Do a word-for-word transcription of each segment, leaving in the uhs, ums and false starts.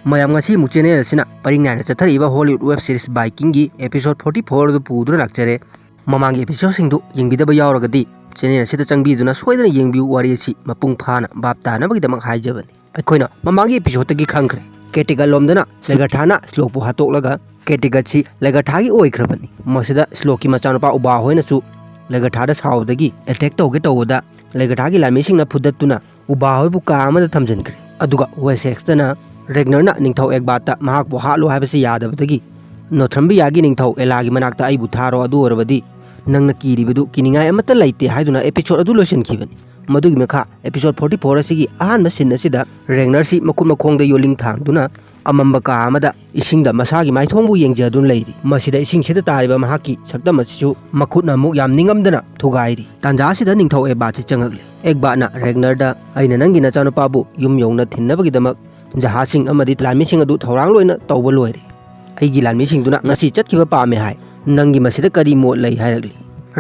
ꯃꯌꯥꯝ, ꯉꯁꯤ ꯑꯃꯨꯛ ꯆꯦꯅꯦꯜ ꯑꯁꯤꯅ ꯄꯔꯤꯡ ꯅꯥꯏꯅ ꯆꯠꯊꯔꯛꯏꯕ ꯍꯣꯂꯤꯋꯨꯗ ꯋꯦꯕ ꯁꯤꯔꯤꯁ ꯕꯥꯏꯀꯤꯡꯒꯤ ꯑꯦꯄꯤꯁꯣꯗ ꯐꯣꯔꯇꯤ ꯐꯣꯔ ꯑꯗꯨ ꯄꯨꯗꯨꯅ ꯂꯥꯛꯆꯔꯦ꯫ ꯃꯃꯥꯡꯒꯤ ꯑꯦꯄꯤꯁꯣꯗꯁꯤꯡꯗꯨ ꯌꯦꯡꯕꯤꯗꯕ ꯌꯥꯎꯔꯒꯗꯤ ꯆꯦꯅꯦꯜ ꯑꯁꯤꯗ ꯆꯪꯕꯤꯗꯨꯅ ꯁꯣꯏꯗꯅ ꯌꯦꯡꯕꯤꯌꯨ꯫ ꯋꯥꯔꯤ ꯑꯁꯤ ꯃꯄꯨꯡ ꯐꯥꯅ ꯚꯥꯞ ꯇꯥꯅꯕꯒꯤꯗꯃꯛ ꯍꯥꯏꯖꯕꯅꯤ꯫ ꯑꯩꯈꯣꯏꯅ ꯃꯃꯥꯡꯒꯤ ꯑꯦꯄꯤꯁꯣꯗꯇꯒꯤ ꯈꯪꯈ꯭ꯔꯦ, ꯀꯦꯇꯤꯒꯠ ꯂꯣꯝꯗꯅ ꯂꯦꯒꯔꯊꯥꯅ ꯁ꯭ꯂꯣꯛꯄꯨ ꯍꯥꯠꯇꯣꯛꯂꯒ ꯀꯦꯇꯤꯒꯠꯁꯤ ꯂꯦꯒꯔꯊꯥꯒꯤ ꯑꯣꯏꯈ꯭ꯔꯕꯅꯤ꯫ ꯃꯁꯤꯗ ꯁ꯭ꯂꯣꯛꯀꯤ ꯃꯆꯥꯅꯨꯄꯥ ꯎꯕꯥ ꯍꯣꯏꯅꯁꯨ ꯂꯦꯒꯔꯊꯥꯗ ꯁꯥꯎꯕꯗꯒꯤ ꯑꯦꯇꯦꯛ ꯇꯧꯒꯦ ꯇꯧꯕꯗ ꯂꯦꯒꯔꯊꯥꯒꯤ ꯂꯥꯟꯃꯤꯁꯤꯡꯅ ꯐꯨꯗꯠꯇꯨꯅ ꯎꯕꯥ ꯍꯣꯏꯕꯨ ꯀꯥ ꯑꯃꯗ ꯊꯝꯖꯤꯟꯈ꯭ꯔꯦ꯫ ꯑꯗꯨꯒ ꯋꯦꯁꯦꯛꯁꯇꯅ ꯔꯦꯒꯅꯔꯅ ꯅꯤꯡꯊꯧ ꯑꯦꯒꯕꯥꯠꯇ ꯃꯍꯥꯛꯄꯨ ꯍꯥꯠꯂꯣ ꯍꯥꯏꯕꯁꯤ ꯌꯥꯗꯕꯗꯒꯤ ꯅꯣꯊ꯭ꯔꯝꯕꯤꯌꯥꯒꯤ ꯅꯤꯡꯊꯧ ꯑꯦꯂꯥꯒꯤ ꯃꯅꯥꯛꯇ ꯑꯩꯕꯨ ꯊꯥꯔꯣ, ꯑꯗꯨ ꯑꯣꯏꯔꯕꯗꯤ ꯅꯪꯅ ꯀꯤꯔꯤꯕꯗꯨ ꯀꯤꯅꯤꯡꯉꯥꯏ ꯑꯃꯠꯇ ꯂꯩꯇꯦ ꯍꯥꯏꯗꯨꯅ ꯑꯦꯄꯤꯁꯣꯗ ꯑꯗꯨ ꯂꯣꯏꯁꯤꯟꯈꯤꯕꯅꯤ꯫ ꯃꯗꯨꯒꯤ ꯃꯈꯥ ꯑꯦꯄꯤꯁꯣꯗ ꯐꯣꯔꯇꯤ ꯐꯣꯔ ꯑꯁꯤꯒꯤ ꯑꯍꯥꯟꯕ ꯁꯤꯟ ꯑꯁꯤꯗ ꯔꯦꯒꯅꯔꯁꯤ ꯃꯈꯨꯠ ꯃꯈꯣꯡꯗ ꯌꯣꯜꯂꯤꯡ ꯊꯥꯡꯗꯨꯅ ꯑꯃꯝꯕ ꯀꯥ ꯑꯃꯗ ꯏꯁꯤꯡꯗ ꯃꯁꯥꯒꯤ ꯃꯥꯏꯊꯣꯡꯕꯨ ꯌꯦꯡꯖꯗꯨꯅ ꯂꯩꯔꯤ꯫ ꯃꯁꯤꯗ ꯏꯁꯤꯡꯁꯤꯗ ꯇꯥꯔꯤꯕ ꯃꯍꯥꯛꯀꯤ ꯁꯛꯇꯝ ꯑꯁꯤꯁꯨ ꯃꯈꯨꯠꯅ ꯑꯃꯨꯛ ꯌꯥꯝ ꯅꯤꯡꯉꯝꯗꯅ ꯊꯨꯒꯥꯏꯔꯤ꯫ ꯇꯥꯟꯖꯥ ꯑꯁꯤꯗ ꯅꯤꯡꯊꯧ ꯑꯦꯒꯕꯥꯠꯁꯤ ꯆꯪꯉꯛꯂꯤ꯫ ꯑꯦꯒꯕꯥꯠꯅ ꯔꯦꯒꯅꯔꯗ, "ꯑꯩꯅ ꯅꯪꯒꯤ ꯅꯆꯥꯅꯨꯄꯥꯕꯨ ꯌꯨꯝ ꯌꯧꯅ ꯊꯤꯟꯅꯕꯒꯤꯗꯃꯛ ꯖꯍꯥꯖꯁꯤꯡ ꯑꯃꯗꯤ ꯂꯥꯟꯃꯤꯁꯤꯡ ꯑꯗꯨ ꯊꯧꯔꯥꯡ ꯂꯣꯏꯅ ꯇꯧꯕ ꯂꯣꯏꯔꯦ꯫ ꯑꯩꯒꯤ ꯂꯥꯟꯃꯤꯁꯤꯡꯗꯨꯅ ꯉꯁꯤ ꯆꯠꯈꯤꯕ ꯄꯥꯝꯃꯦ ꯍꯥꯏ꯫ ꯅꯪꯒꯤ ꯃꯁꯤꯗ ꯀꯔꯤ ꯃꯣꯠ ꯂꯩ?" ꯍꯥꯏꯔꯛꯂꯤ꯫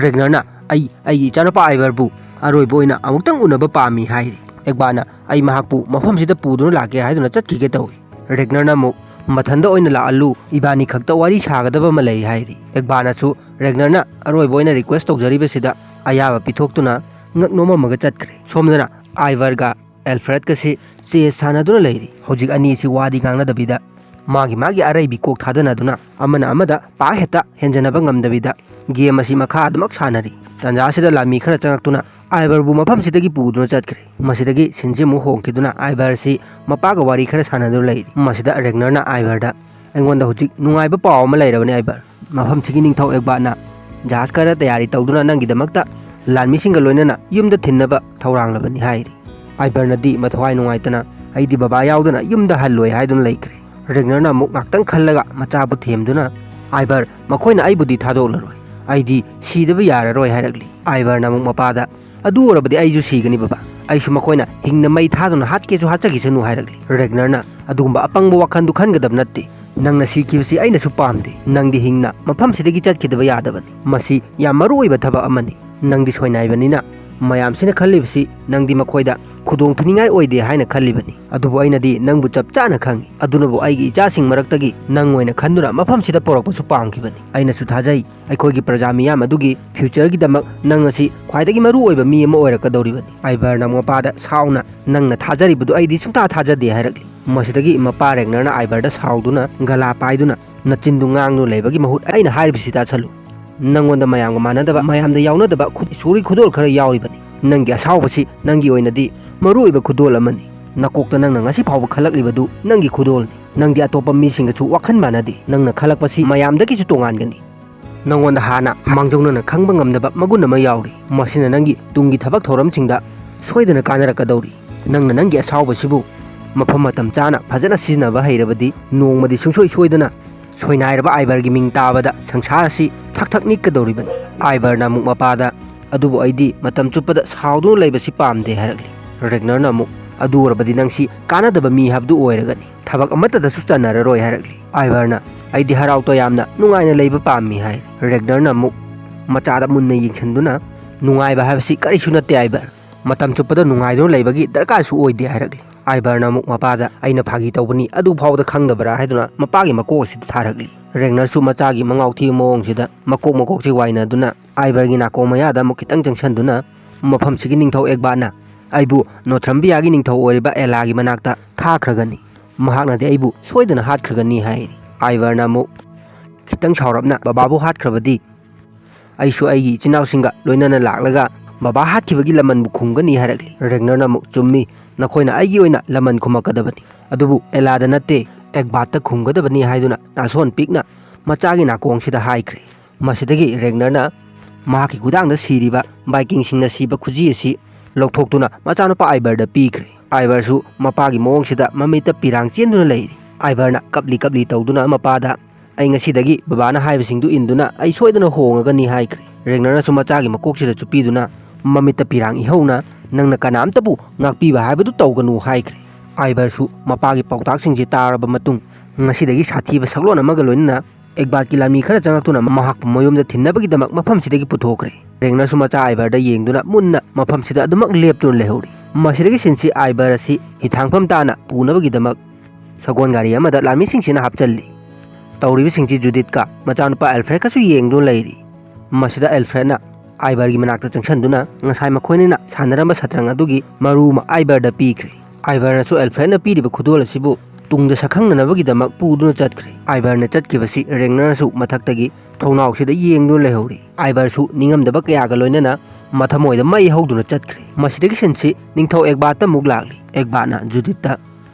ꯔꯦꯒꯅꯔꯅ, "ꯑꯩ ꯑꯩꯒꯤ ꯏꯆꯥꯅꯨꯄꯥ ꯑꯥꯏꯕꯔꯕꯨ ꯑꯔꯣꯏꯕ ꯑꯣꯏꯅ ꯑꯃꯨꯛꯇꯪ ꯎꯅꯕ ꯄꯥꯝꯃꯤ" ꯍꯥꯏꯔꯤ꯫ ꯑꯦꯒꯕꯥꯠꯅ, "ꯑꯩ ꯃꯍꯥꯛꯄꯨ ꯃꯐꯝꯁꯤꯗ ꯄꯨꯗꯨꯅ ꯂꯥꯛꯀꯦ" ꯍꯥꯏꯗꯨꯅ ꯆꯠꯈꯤꯒꯦ ꯇꯧꯏ꯫ ꯔꯦꯒꯅꯔꯅ ꯑꯃꯨꯛ, "ꯃꯊꯟꯗ ꯑꯣꯏꯅ ꯂꯥꯛꯍꯜꯂꯨ, ꯏꯕꯥꯅꯤ ꯈꯛꯇ ꯋꯥꯔꯤ ꯁꯥꯒꯗꯕ ꯑꯃ ꯂꯩ" ꯍꯥꯏꯔꯤ꯫ ꯑꯦꯒꯕꯥꯠꯅꯁꯨ ꯔꯦꯒꯅꯔꯅ ꯑꯔꯣꯏꯕ ꯑꯣꯏꯅ ꯔꯤꯀ꯭ꯋꯦꯁ ꯇꯧꯖꯔꯤꯕꯁꯤꯗ ꯑꯌꯥꯕ ꯄꯤꯊꯣꯛꯇꯨꯅ ꯉꯛ ꯅꯣꯝꯃꯝꯃꯒ ꯆꯠꯈ꯭ꯔꯦ꯫ ꯁꯣꯝꯗꯅ ꯑꯥꯏꯕꯔꯒ ꯑꯦꯜꯐ꯭ꯔꯦꯗꯀꯁꯤ ꯆꯦꯁ ꯁꯥꯟꯅꯗꯨꯅ ꯂꯩꯔꯤ꯫ ꯍꯧꯖꯤꯛ ꯑꯅꯤꯁꯤ ꯋꯥꯗꯤ ꯉꯥꯡꯅꯗꯕꯤꯗ ꯃꯥꯒꯤ ꯃꯥꯒꯤ ꯑꯔꯩꯕꯤ ꯀꯣꯛ ꯊꯥꯗꯅꯗꯨꯅ ꯑꯃꯅ ꯑꯃꯗ ꯄꯥꯛ ꯍꯦꯛꯇ ꯍꯦꯟꯖꯅꯕ ꯉꯝꯗꯕꯤꯗ ꯒꯦꯝ ꯑꯁꯤ ꯃꯈꯥ ꯑꯗꯨꯃꯛ ꯁꯥꯟꯅꯔꯤ꯫ ꯇꯥꯟꯖꯥ ꯑꯁꯤꯗ ꯂꯥꯟꯃꯤ ꯈꯔ ꯆꯪꯉꯛꯇꯨꯅ ꯑꯥꯏꯕꯔꯕꯨ ꯃꯐꯝꯁꯤꯗꯒꯤ ꯄꯨꯗꯨꯅ ꯆꯠꯈ꯭ꯔꯦ꯫ ꯃꯁꯤꯗꯒꯤ ꯁꯤꯟꯁꯤ ꯑꯃꯨꯛ ꯍꯣꯡꯈꯤꯗꯨꯅ ꯑꯥꯏꯕꯔꯁꯤ ꯃꯄꯥꯒ ꯋꯥꯔꯤ ꯈꯔ ꯁꯥꯟꯅꯗꯨꯅ ꯂꯩꯔꯤ꯫ ꯃꯁꯤꯗ ꯔꯦꯒꯅꯔꯅ ꯑꯥꯏꯕꯔꯗ, "ꯑꯩꯉꯣꯟꯗ ꯍꯧꯖꯤꯛ ꯅꯨꯡꯉꯥꯏꯕ ꯄꯥꯎ ꯑꯃ ꯂꯩꯔꯕꯅꯤ ꯑꯥꯏꯕꯔ꯫ ꯃꯐꯝꯁꯤꯒꯤ ꯅꯤꯡꯊꯧ ꯑꯦꯒꯕꯥꯠꯅ ꯖꯍꯥꯖ ꯈꯔ ꯇꯌꯥꯔꯤ ꯇꯧꯗꯨꯅ ꯅꯪꯒꯤꯗꯃꯛꯇ ꯂꯥꯟꯃꯤꯁꯤꯡꯒ ꯂꯣꯏꯅꯅ ꯌꯨꯝꯗ ꯊꯤꯟꯅꯕ ꯊꯧꯔꯥꯡꯂꯕꯅꯤ" ꯍꯥꯏꯔꯤ꯫ ꯑꯥꯏꯕꯔꯅꯗꯤ ꯃꯊꯋꯥꯏ ꯅꯨꯡꯉꯥꯏꯇꯅ, "ꯑꯩꯗꯤ ꯕꯕꯥ ꯌꯥꯎꯗꯅ ꯌꯨꯝꯗ ꯍꯜꯂꯣꯏ" ꯍꯥꯏꯗꯨꯅ ꯂꯩꯈ꯭ꯔꯦ꯫ ꯔꯦꯒꯅꯔꯅ ꯑꯃꯨꯛ ꯉꯥꯛꯇꯪ ꯈꯜꯂꯒ ꯃꯆꯥꯕꯨ ꯊꯦꯝꯗꯨꯅ, "ꯑꯥꯏꯕꯔ, ꯃꯈꯣꯏꯅ ꯑꯩꯕꯨꯗꯤ ꯊꯥꯗꯣꯛꯂꯔꯣꯏ, ꯑꯩꯗꯤ ꯁꯤꯗꯕ ꯌꯥꯔꯔꯣꯏ" ꯍꯥꯏꯔꯛꯂꯤ꯫ ꯑꯥꯏꯕꯔꯅ ꯑꯃꯨꯛ ꯃꯄꯥꯗ, "ꯑꯗꯨ ꯑꯣꯏꯔꯕꯗꯤ ꯑꯩꯁꯨ ꯁꯤꯒꯅꯤ ꯕꯕꯥ, ꯑꯩꯁꯨ ꯃꯈꯣꯏꯅ ꯍꯤꯡꯅ ꯃꯩ ꯊꯥꯗꯨꯅ ꯍꯥꯠꯀꯦꯁꯨ ꯍꯥꯠꯆꯈꯤꯁꯅꯨ" ꯍꯥꯏꯔꯛꯂꯤ꯫ ꯔꯦꯒꯅꯔꯅ, "ꯑꯗꯨꯒꯨꯝꯕ ꯑꯄꯪꯕ ꯋꯥꯈꯜꯗꯨ ꯈꯟꯒꯗꯕ ꯅꯠꯇꯦ꯫ ꯅꯪꯅ ꯁꯤꯈꯤꯕꯁꯤ ꯑꯩꯅꯁꯨ ꯄꯥꯝꯗꯦ꯫ ꯅꯪꯗꯤ ꯍꯤꯡꯅ ꯃꯐꯝꯁꯤꯗꯒꯤ ꯆꯠꯈꯤꯗꯕ ꯌꯥꯗꯕꯅꯤ꯫ ꯃꯁꯤ ꯌꯥꯝ ꯃꯔꯨ ꯑꯣꯏꯕ ꯊꯕꯛ ꯑꯃꯅꯤ꯫ ꯅꯪꯗꯤ ꯁꯣꯏꯅꯥꯏꯕꯅꯤꯅ ꯃꯌꯥꯝꯁꯤꯅ ꯈꯜꯂꯤꯕꯁꯤ ꯅꯪꯗꯤ ꯃꯈꯣꯏꯗ ꯈꯨꯗꯣꯡ ꯊꯤꯅꯤꯡꯉꯥꯏ ꯑꯣꯏꯗꯦ ꯍꯥꯏꯅ ꯈꯜꯂꯤꯕꯅꯤ꯫ ꯑꯗꯨꯕꯨ ꯑꯩꯅꯗꯤ ꯅꯪꯕꯨ ꯆꯞ ꯆꯥꯅ ꯈꯪꯏ꯫ ꯑꯗꯨꯅꯕꯨ ꯑꯩꯒꯤ ꯏꯆꯥꯁꯤꯡ ꯃꯔꯛꯇꯒꯤ ꯅꯪ ꯑꯣꯏꯅ ꯈꯟꯗꯨꯅ ꯃꯐꯝꯁꯤꯗ ꯄꯨꯔꯛꯄꯁꯨ ꯄꯥꯝꯈꯤꯕꯅꯤ꯫ ꯑꯩꯅꯁꯨ ꯊꯥꯖꯩ, ꯑꯩꯈꯣꯏꯒꯤ ꯄ꯭ꯔꯖꯥ ꯃꯤꯌꯥꯝ ꯑꯗꯨꯒꯤ future ꯒꯤꯗꯃꯛ ꯅꯪ ꯑꯁꯤ ꯈ꯭ꯋꯥꯏꯗꯒꯤ ꯃꯔꯨ ꯑꯣꯏꯕ ꯃꯤ ꯑꯃ ꯑꯣꯏꯔꯛꯀꯗꯧꯔꯤꯕꯅꯤ꯫ ꯑꯥꯏꯕꯔꯅ ꯃꯄꯥꯗ ꯁꯥꯎꯅ, "ꯅꯪꯅ ꯊꯥꯖꯔꯤꯕꯗꯨ ꯑꯩꯗꯤ ꯁꯨꯡꯊꯥ ꯊꯥꯖꯗꯦ" ꯍꯥꯏꯔꯛꯂꯤ꯫ ꯃꯁꯤꯗꯒꯤ ꯃꯄꯥ ꯔꯦꯒꯅꯔꯅ ꯑꯥꯏꯕꯔꯗ ꯁꯥꯎꯗꯨꯅ ꯒꯂꯥ ꯄꯥꯏꯗꯨꯅ, "ꯅꯆꯤꯟꯗꯨ ꯉꯥꯡꯗꯨꯅ ꯂꯩꯕꯒꯤ ꯃꯍꯨꯠ ꯑꯩꯅ ꯍꯥꯏꯔꯤꯕꯁꯤ ꯇꯥꯁꯜꯂꯨ꯫ ꯅꯪꯉꯣꯟꯗ ꯃꯌꯥꯝꯒ ꯃꯥꯟꯅꯗꯕ, ꯃꯌꯥꯝꯗ ꯌꯥꯎꯅꯗꯕ ꯈꯨꯠ-, ꯁꯣꯔꯤ ꯈꯨꯗꯣꯜ ꯈꯔ ꯌꯥꯎꯔꯤꯕꯅꯤ꯫ ꯅꯪꯒꯤ ꯑꯁꯥꯎꯕꯁꯤ ꯅꯪꯒꯤ ꯑꯣꯏꯅꯗꯤ ꯃꯔꯨ ꯑꯣꯏꯕ ꯈꯨꯗꯣꯜ ꯑꯃꯅꯤ꯫ ꯅꯀꯣꯛꯇ ꯅꯪꯅ ꯉꯁꯤ ꯐꯥꯎꯕ ꯈꯜꯂꯛꯂꯤꯕꯗꯨ ꯅꯪꯒꯤ ꯈꯨꯗꯣꯜꯅꯤ꯫ ꯅꯪꯗꯤ ꯑꯇꯣꯞꯄ ꯃꯤꯁꯤꯡꯒꯁꯨ ꯋꯥꯈꯜ ꯃꯥꯟꯅꯗꯦ꯫ ꯅꯪꯅ ꯈꯜꯂꯛꯄꯁꯤ ꯃꯌꯥꯝꯗꯒꯤꯁꯨ ꯇꯣꯉꯥꯟꯒꯅꯤ꯫ ꯅꯪꯉꯣꯟꯗ ꯍꯥꯟꯅ ꯃꯥꯡꯖꯧꯅꯅ ꯈꯪꯕ ꯉꯝꯗꯕ ꯃꯒꯨꯟ ꯑꯃ ꯌꯥꯎꯔꯤ꯫ ꯃꯁꯤꯅ ꯅꯪꯒꯤ ꯇꯨꯡꯒꯤ ꯊꯕꯛ ꯊꯧꯔꯝꯁꯤꯡꯗ ꯁꯣꯏꯗꯅ ꯀꯥꯟꯅꯔꯛꯀꯗꯧꯔꯤ꯫ ꯅꯪꯅ ꯅꯪꯒꯤ ꯑꯁꯥꯎꯕꯁꯤꯕꯨ ꯃꯐꯝ ꯃꯇꯝ ꯆꯥꯅ ꯐꯖꯅ ꯁꯤꯖꯤꯟꯅꯕ ꯍꯩꯔꯕꯗꯤ, ꯅꯣꯡꯃꯗꯤ ꯁꯨꯡꯁꯣꯏ ꯁꯣꯏꯗꯅ ꯁꯣꯏꯅꯥꯏꯔꯕ ꯑꯥꯏꯕꯔꯒꯤ ꯃꯤꯡ ꯇꯥꯕꯗ ꯁꯪꯁꯥꯔ ꯑꯁꯤ ꯊꯛ ꯊꯛ ꯅꯤꯛꯀꯗꯧꯔꯤꯕꯅꯤ꯫" ꯑꯥꯏꯕꯔꯅ ꯑꯃꯨꯛ ꯃꯄꯥꯗ, "ꯑꯗꯨꯕꯨ ꯑꯩꯗꯤ ꯃꯇꯝ ꯆꯨꯞꯄꯗ ꯁꯥꯎꯗꯨꯅ ꯂꯩꯕꯁꯤ ꯄꯥꯝꯗꯦ" ꯍꯥꯏꯔꯛꯂꯤ꯫ ꯔꯦꯒꯅꯔꯅ ꯑꯃꯨꯛ, "ꯑꯗꯨ ꯑꯣꯏꯔꯕꯗꯤ ꯅꯪꯁꯤ ꯀꯥꯟꯅꯗꯕ ꯃꯤ ꯍꯥꯏꯕꯗꯨ ꯑꯣꯏꯔꯒꯅꯤ꯫ ꯊꯕꯛ ꯑꯃꯠꯇꯗꯁꯨ ꯆꯟꯅꯔꯔꯣꯏ" ꯍꯥꯏꯔꯛꯂꯤ꯫ ꯑꯥꯏꯕꯔꯅ, "ꯑꯩꯗꯤ ꯍꯔꯥꯎ ꯇꯌꯥꯝꯅ ꯅꯨꯡꯉꯥꯏꯅ ꯂꯩꯕ ꯄꯥꯝꯃꯤ" ꯍꯥꯏ꯫ ꯔꯦꯒꯅꯔꯅ ꯑꯃꯨꯛ ꯃꯆꯥꯗ ꯃꯨꯟꯅ ꯌꯦꯡꯁꯤꯟꯗꯨꯅ, "ꯅꯨꯡꯉꯥꯏꯕ ꯍꯥꯏꯕꯁꯤ ꯀꯔꯤꯁꯨ ꯅꯠꯇꯦ ꯑꯥꯏꯕꯔ꯫ ꯃꯇꯝ ꯆꯨꯞꯄꯗ ꯅꯨꯡꯉꯥꯏꯗꯨꯅ ꯂꯩꯕꯒꯤ ꯗꯔꯀꯥꯔꯁꯨ ꯑꯣꯏꯗꯦ" ꯍꯥꯏꯔꯛꯂꯤ꯫ ꯑꯥꯏꯕꯔꯅ ꯑꯃꯨꯛ ꯃꯄꯥꯗ, "ꯑꯩꯅ ꯐꯥꯒꯤ ꯇꯧꯕꯅꯤ, ꯑꯗꯨ ꯐꯥꯎꯕꯗ ꯈꯪꯗꯕ꯭ꯔꯥ?" ꯍꯥꯏꯗꯨꯅ ꯃꯄꯥꯒꯤ ꯃꯀꯣꯛ ꯑꯁꯤꯗ ꯊꯥꯔꯛꯂꯤ꯫ ꯔꯦꯒꯅꯔꯁꯨ ꯃꯆꯥꯒꯤ ꯃꯉꯥꯎ ꯊꯤꯕ ꯃꯑꯣꯡꯁꯤꯗ ꯃꯀꯣꯛ ꯃꯀꯣꯛꯁꯤ ꯋꯥꯏꯅꯗꯨꯅ ꯑꯥꯏꯕꯔꯒꯤ ꯅꯥꯀꯣꯡ ꯃꯌꯥꯗ ꯑꯃꯨꯛ ꯈꯤꯇꯪ ꯆꯪꯁꯤꯟꯗꯨꯅ ꯃꯐꯝꯁꯤꯒꯤ ꯅꯤꯡꯊꯧ ꯑꯦꯒꯕꯥꯔꯠꯅ ꯑꯩꯕꯨ ꯅꯣꯊ꯭ꯔꯝꯕꯤꯌꯥꯒꯤ ꯅꯤꯡꯊꯧ ꯑꯣꯏꯔꯤꯕ ꯑꯦꯂꯥꯒꯤ ꯃꯅꯥꯛꯇ ꯊꯥꯈ꯭ꯔꯒꯅꯤ꯫ ꯃꯍꯥꯛꯅꯗꯤ ꯑꯩꯕꯨ ꯁꯣꯏꯗꯅ ꯍꯥꯠꯈ꯭ꯔꯒꯅꯤ ꯍꯥꯏ꯫ ꯑꯥꯏꯕꯔꯅ ꯑꯃꯨꯛ ꯈꯤꯇꯪ ꯁꯥꯎꯔꯞꯅ, "ꯕꯕꯥꯕꯨ ꯍꯥꯠꯈ꯭ꯔꯕꯗꯤ ꯑꯩꯁꯨ ꯑꯩꯒꯤ ꯏꯆꯤꯟ ꯏꯅꯥꯎꯁꯤꯡꯒ ꯂꯣꯏꯅꯅ ꯂꯥꯛꯂꯒ ꯕꯕꯥ ꯍꯥꯠꯈꯤꯕꯒꯤ ꯂꯃꯟꯕꯨ ꯈꯨꯝꯒꯅꯤ" ꯍꯥꯏꯔꯛꯂꯤ꯫ ꯔꯦꯒꯅꯔꯅ ꯑꯃꯨꯛ, "ꯆꯨꯝꯃꯤ, ꯅꯈꯣꯏꯅ ꯑꯩꯒꯤ ꯑꯣꯏꯅ ꯂꯃꯟ ꯈꯨꯝꯃꯛꯀꯗꯕꯅꯤ, ꯑꯗꯨꯕꯨ ꯑꯦꯂꯥꯗ ꯅꯠꯇꯦ, ꯑꯦꯒꯕꯥꯔꯠꯇ ꯈꯨꯝꯒꯗꯕꯅꯤ" ꯍꯥꯏꯗꯨꯅ ꯅꯥꯁꯣꯟ ꯄꯤꯛꯅ ꯃꯆꯥꯒꯤ ꯅꯥꯀꯣꯡꯁꯤꯗ ꯍꯥꯏꯈ꯭ꯔꯦ꯫ ꯃꯁꯤꯗꯒꯤ ꯔꯦꯒꯅꯔꯅ ꯃꯍꯥꯛꯀꯤ ꯈꯨꯗꯥꯡꯗ ꯁꯤꯔꯤꯕ ꯚꯥꯏꯀꯤꯡꯁꯤꯡꯅ ꯁꯤꯕ ꯈꯨꯖꯤ ꯑꯁꯤ ꯂꯧꯊꯣꯛꯇꯨꯅ ꯃꯆꯥꯅꯨꯄꯥ ꯑꯥꯏꯕꯔꯗ ꯄꯤꯈ꯭ꯔꯦ꯫ ꯑꯥꯏꯕꯔꯁꯨ ꯃꯄꯥꯒꯤ ꯃꯑꯣꯡꯁꯤꯗ ꯃꯃꯤꯠꯇ ꯄꯤꯔꯥꯡ ꯆꯦꯟꯗꯨꯅ ꯂꯩꯔꯤ꯫ ꯑꯥꯏꯕꯔꯅ ꯀꯞꯂꯤ ꯀꯞꯂꯤ ꯇꯧꯗꯨꯅ ꯃꯄꯥꯗ, "ꯑꯩ ꯉꯁꯤꯗꯒꯤ ꯕꯕꯥꯅ ꯍꯥꯏꯕꯁꯤꯡꯗꯨ ꯏꯟꯗꯨꯅ ꯑꯩ ꯁꯣꯏꯗꯅ ꯍꯣꯡꯉꯒꯅꯤ" ꯍꯥꯏꯈ꯭ꯔꯦ꯫ ꯔꯦꯒꯅꯔꯅꯁꯨ ꯃꯆꯥꯒꯤ ꯃꯀꯣꯛꯁꯤꯗ ꯆꯨꯞꯄꯤꯗꯨꯅ ꯃꯃꯤꯠꯇ ꯄꯤꯔꯥꯡ ꯏꯍꯧꯅ, "ꯅꯪꯅ ꯀꯅꯥꯝꯇꯕꯨ ꯉꯥꯛꯄꯤꯕ ꯍꯥꯏꯕꯗꯨ ꯇꯧꯒꯅꯨ" ꯍꯥꯏꯈ꯭ꯔꯦ꯫ ꯑꯥꯏꯕꯔꯁꯨ ꯃꯄꯥꯒꯤ ꯄꯥꯎꯇꯥꯛꯁꯤꯡꯁꯤ ꯇꯥꯔꯕ ꯃꯇꯨꯡ, ꯉꯁꯤꯗꯒꯤ ꯁꯥꯊꯤꯕ ꯁꯛꯂꯣꯟ ꯑꯃꯒ ꯂꯣꯏꯅꯅ ꯑꯦꯒꯕꯥꯔꯠꯀꯤ ꯂꯥꯟꯃꯤ ꯈꯔ ꯆꯪꯂꯛꯇꯨꯅ ꯃꯍꯥꯛꯄꯨ ꯃꯌꯨꯝꯗ ꯊꯤꯟꯅꯕꯒꯤꯗꯃꯛ ꯃꯐꯝꯁꯤꯗꯒꯤ ꯄꯨꯊꯣꯛꯈ꯭ꯔꯦ꯫ ꯔꯦꯒꯅꯔꯁꯨ ꯃꯆꯥ ꯑꯥꯏꯕꯔꯗ ꯌꯦꯡꯗꯨꯅ ꯃꯨꯟꯅ ꯃꯐꯝꯁꯤꯗ ꯑꯗꯨꯃꯛ ꯂꯦꯞꯇꯨꯅ ꯂꯩꯍꯧꯔꯤ꯫ ꯃꯁꯤꯗꯒꯤ ꯁꯤꯟꯁꯤ ꯑꯥꯏꯕꯔ ꯑꯁꯤ ꯍꯤꯊꯥꯡꯐꯝ ꯇꯥꯅ ꯄꯨꯅꯕꯒꯤꯗꯃꯛ ꯁꯒꯣꯜ ꯒꯥꯔꯤ ꯑꯃꯗ ꯂꯥꯟꯃꯤꯁꯤꯡꯁꯤꯅ ꯍꯥꯞꯆꯜꯂꯤ꯫ ꯇꯧꯔꯤꯕꯁꯤꯡꯁꯤ ꯖꯨꯗꯤꯠꯀ ꯃꯆꯥꯅꯨꯄꯥ ꯑꯦꯜꯐ꯭ꯔꯦꯗꯀꯁꯨ ꯌꯦꯡꯗꯨꯅ ꯂꯩꯔꯤ꯫ ꯃꯁꯤꯗ ꯑꯦꯜꯐ꯭ꯔꯦꯗꯅ ꯑꯥꯏꯕꯔꯒꯤ ꯃꯅꯥꯛꯇ ꯆꯪꯁꯤꯟꯗꯨꯅ ꯉꯁꯥꯏ ꯃꯈꯣꯏꯅꯤꯅ ꯁꯥꯟꯅꯔꯝꯕ ꯁꯇ꯭ꯔꯪ ꯑꯗꯨꯒꯤ ꯃꯔꯨ ꯑꯃ ꯑꯥꯏꯕꯔꯗ ꯄꯤꯈ꯭ꯔꯦ꯫ ꯑꯥꯏꯕꯔꯅꯁꯨ ꯑꯦꯜꯐ꯭ꯔꯦꯗꯅ ꯄꯤꯔꯤꯕ ꯈꯨꯗꯣꯜ ꯑꯁꯤꯕꯨ ꯇꯨꯡꯗ ꯁꯛꯈꯪꯅꯅꯕꯒꯤꯗꯃꯛ ꯄꯨꯗꯨꯅ ꯆꯠꯈ꯭ꯔꯦ꯫ ꯑꯥꯏꯕꯔꯅ ꯆꯠꯈꯤꯕꯁꯤ ꯔꯦꯒꯅꯔꯁꯨ ꯃꯊꯛꯇꯒꯤ ꯊꯣꯡꯅꯥꯎꯁꯤꯗ ꯌꯦꯡꯗꯨꯅ ꯂꯩꯍꯧꯔꯤ꯫ ꯑꯥꯏꯕꯔꯁꯨ ꯅꯤꯡꯉꯝꯗꯕ ꯀꯌꯥꯒ ꯂꯣꯏꯅꯅ ꯃꯊꯃꯣꯏꯗ ꯃꯩ ꯍꯧꯗꯨꯅ ꯆꯠꯈ꯭ꯔꯦ꯫ ꯃꯁꯤꯗꯒꯤ ꯁꯤꯟꯁꯤ ꯅꯤꯡꯊꯧ ꯑꯦꯒꯕꯥꯔꯠꯇ ꯑꯃꯨꯛ ꯂꯥꯛꯂꯤ꯫ ꯑꯦꯒꯕꯥꯔꯠꯅ ꯖꯨꯗꯤꯠꯇ